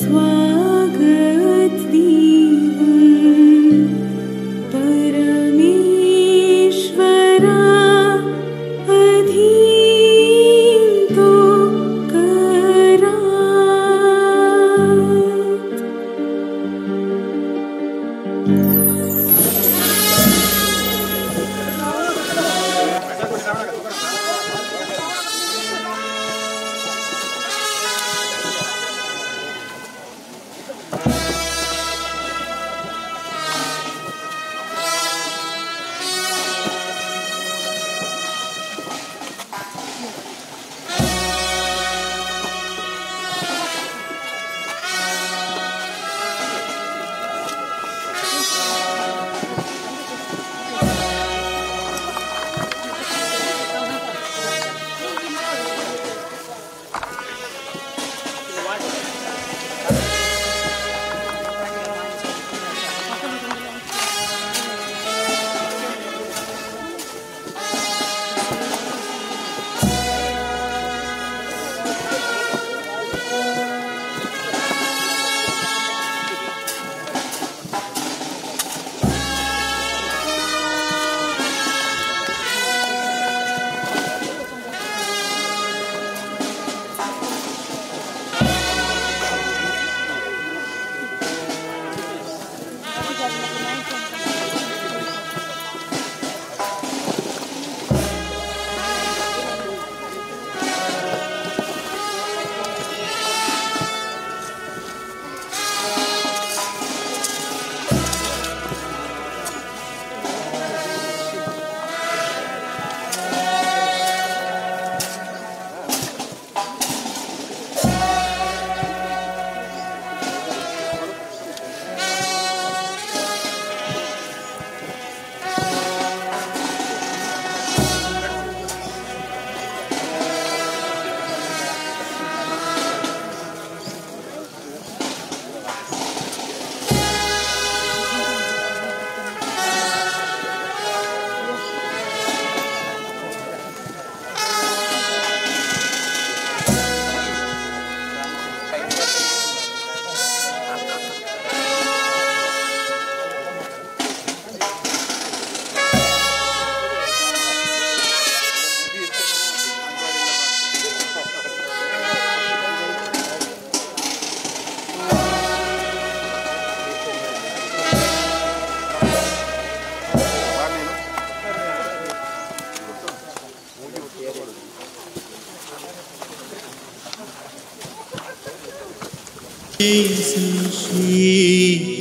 स्वागत दिवन परमेश्वरा अधीन तो करात.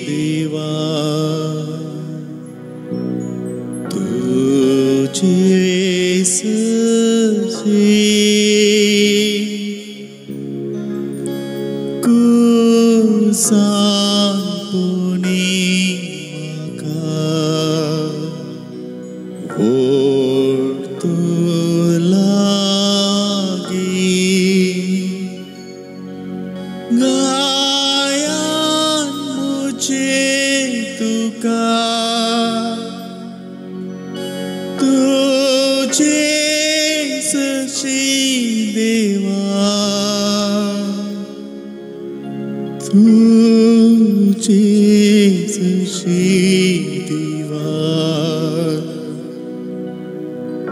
देवा तुझे कुसान पुणी म्हाका ओडतो लागीं गायान मुझे तुका तुझे सशी देवा तुझे सशी देवा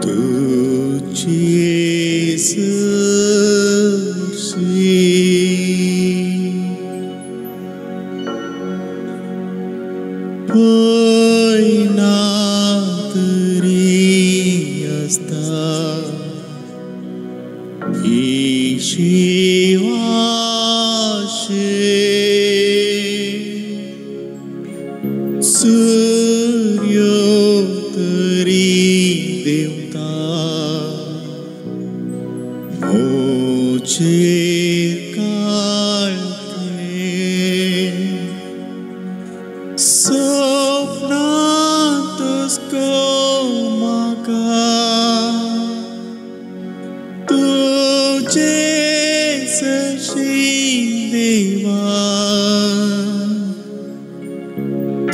तुझे सशी पयना तरी आसता शिवाशे सूर्यो तरी देवता मोचेर काळखे सपनांतच को म्हाका तुझे सशी देवा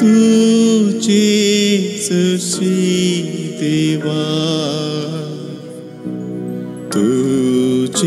तुझे सशी देवा।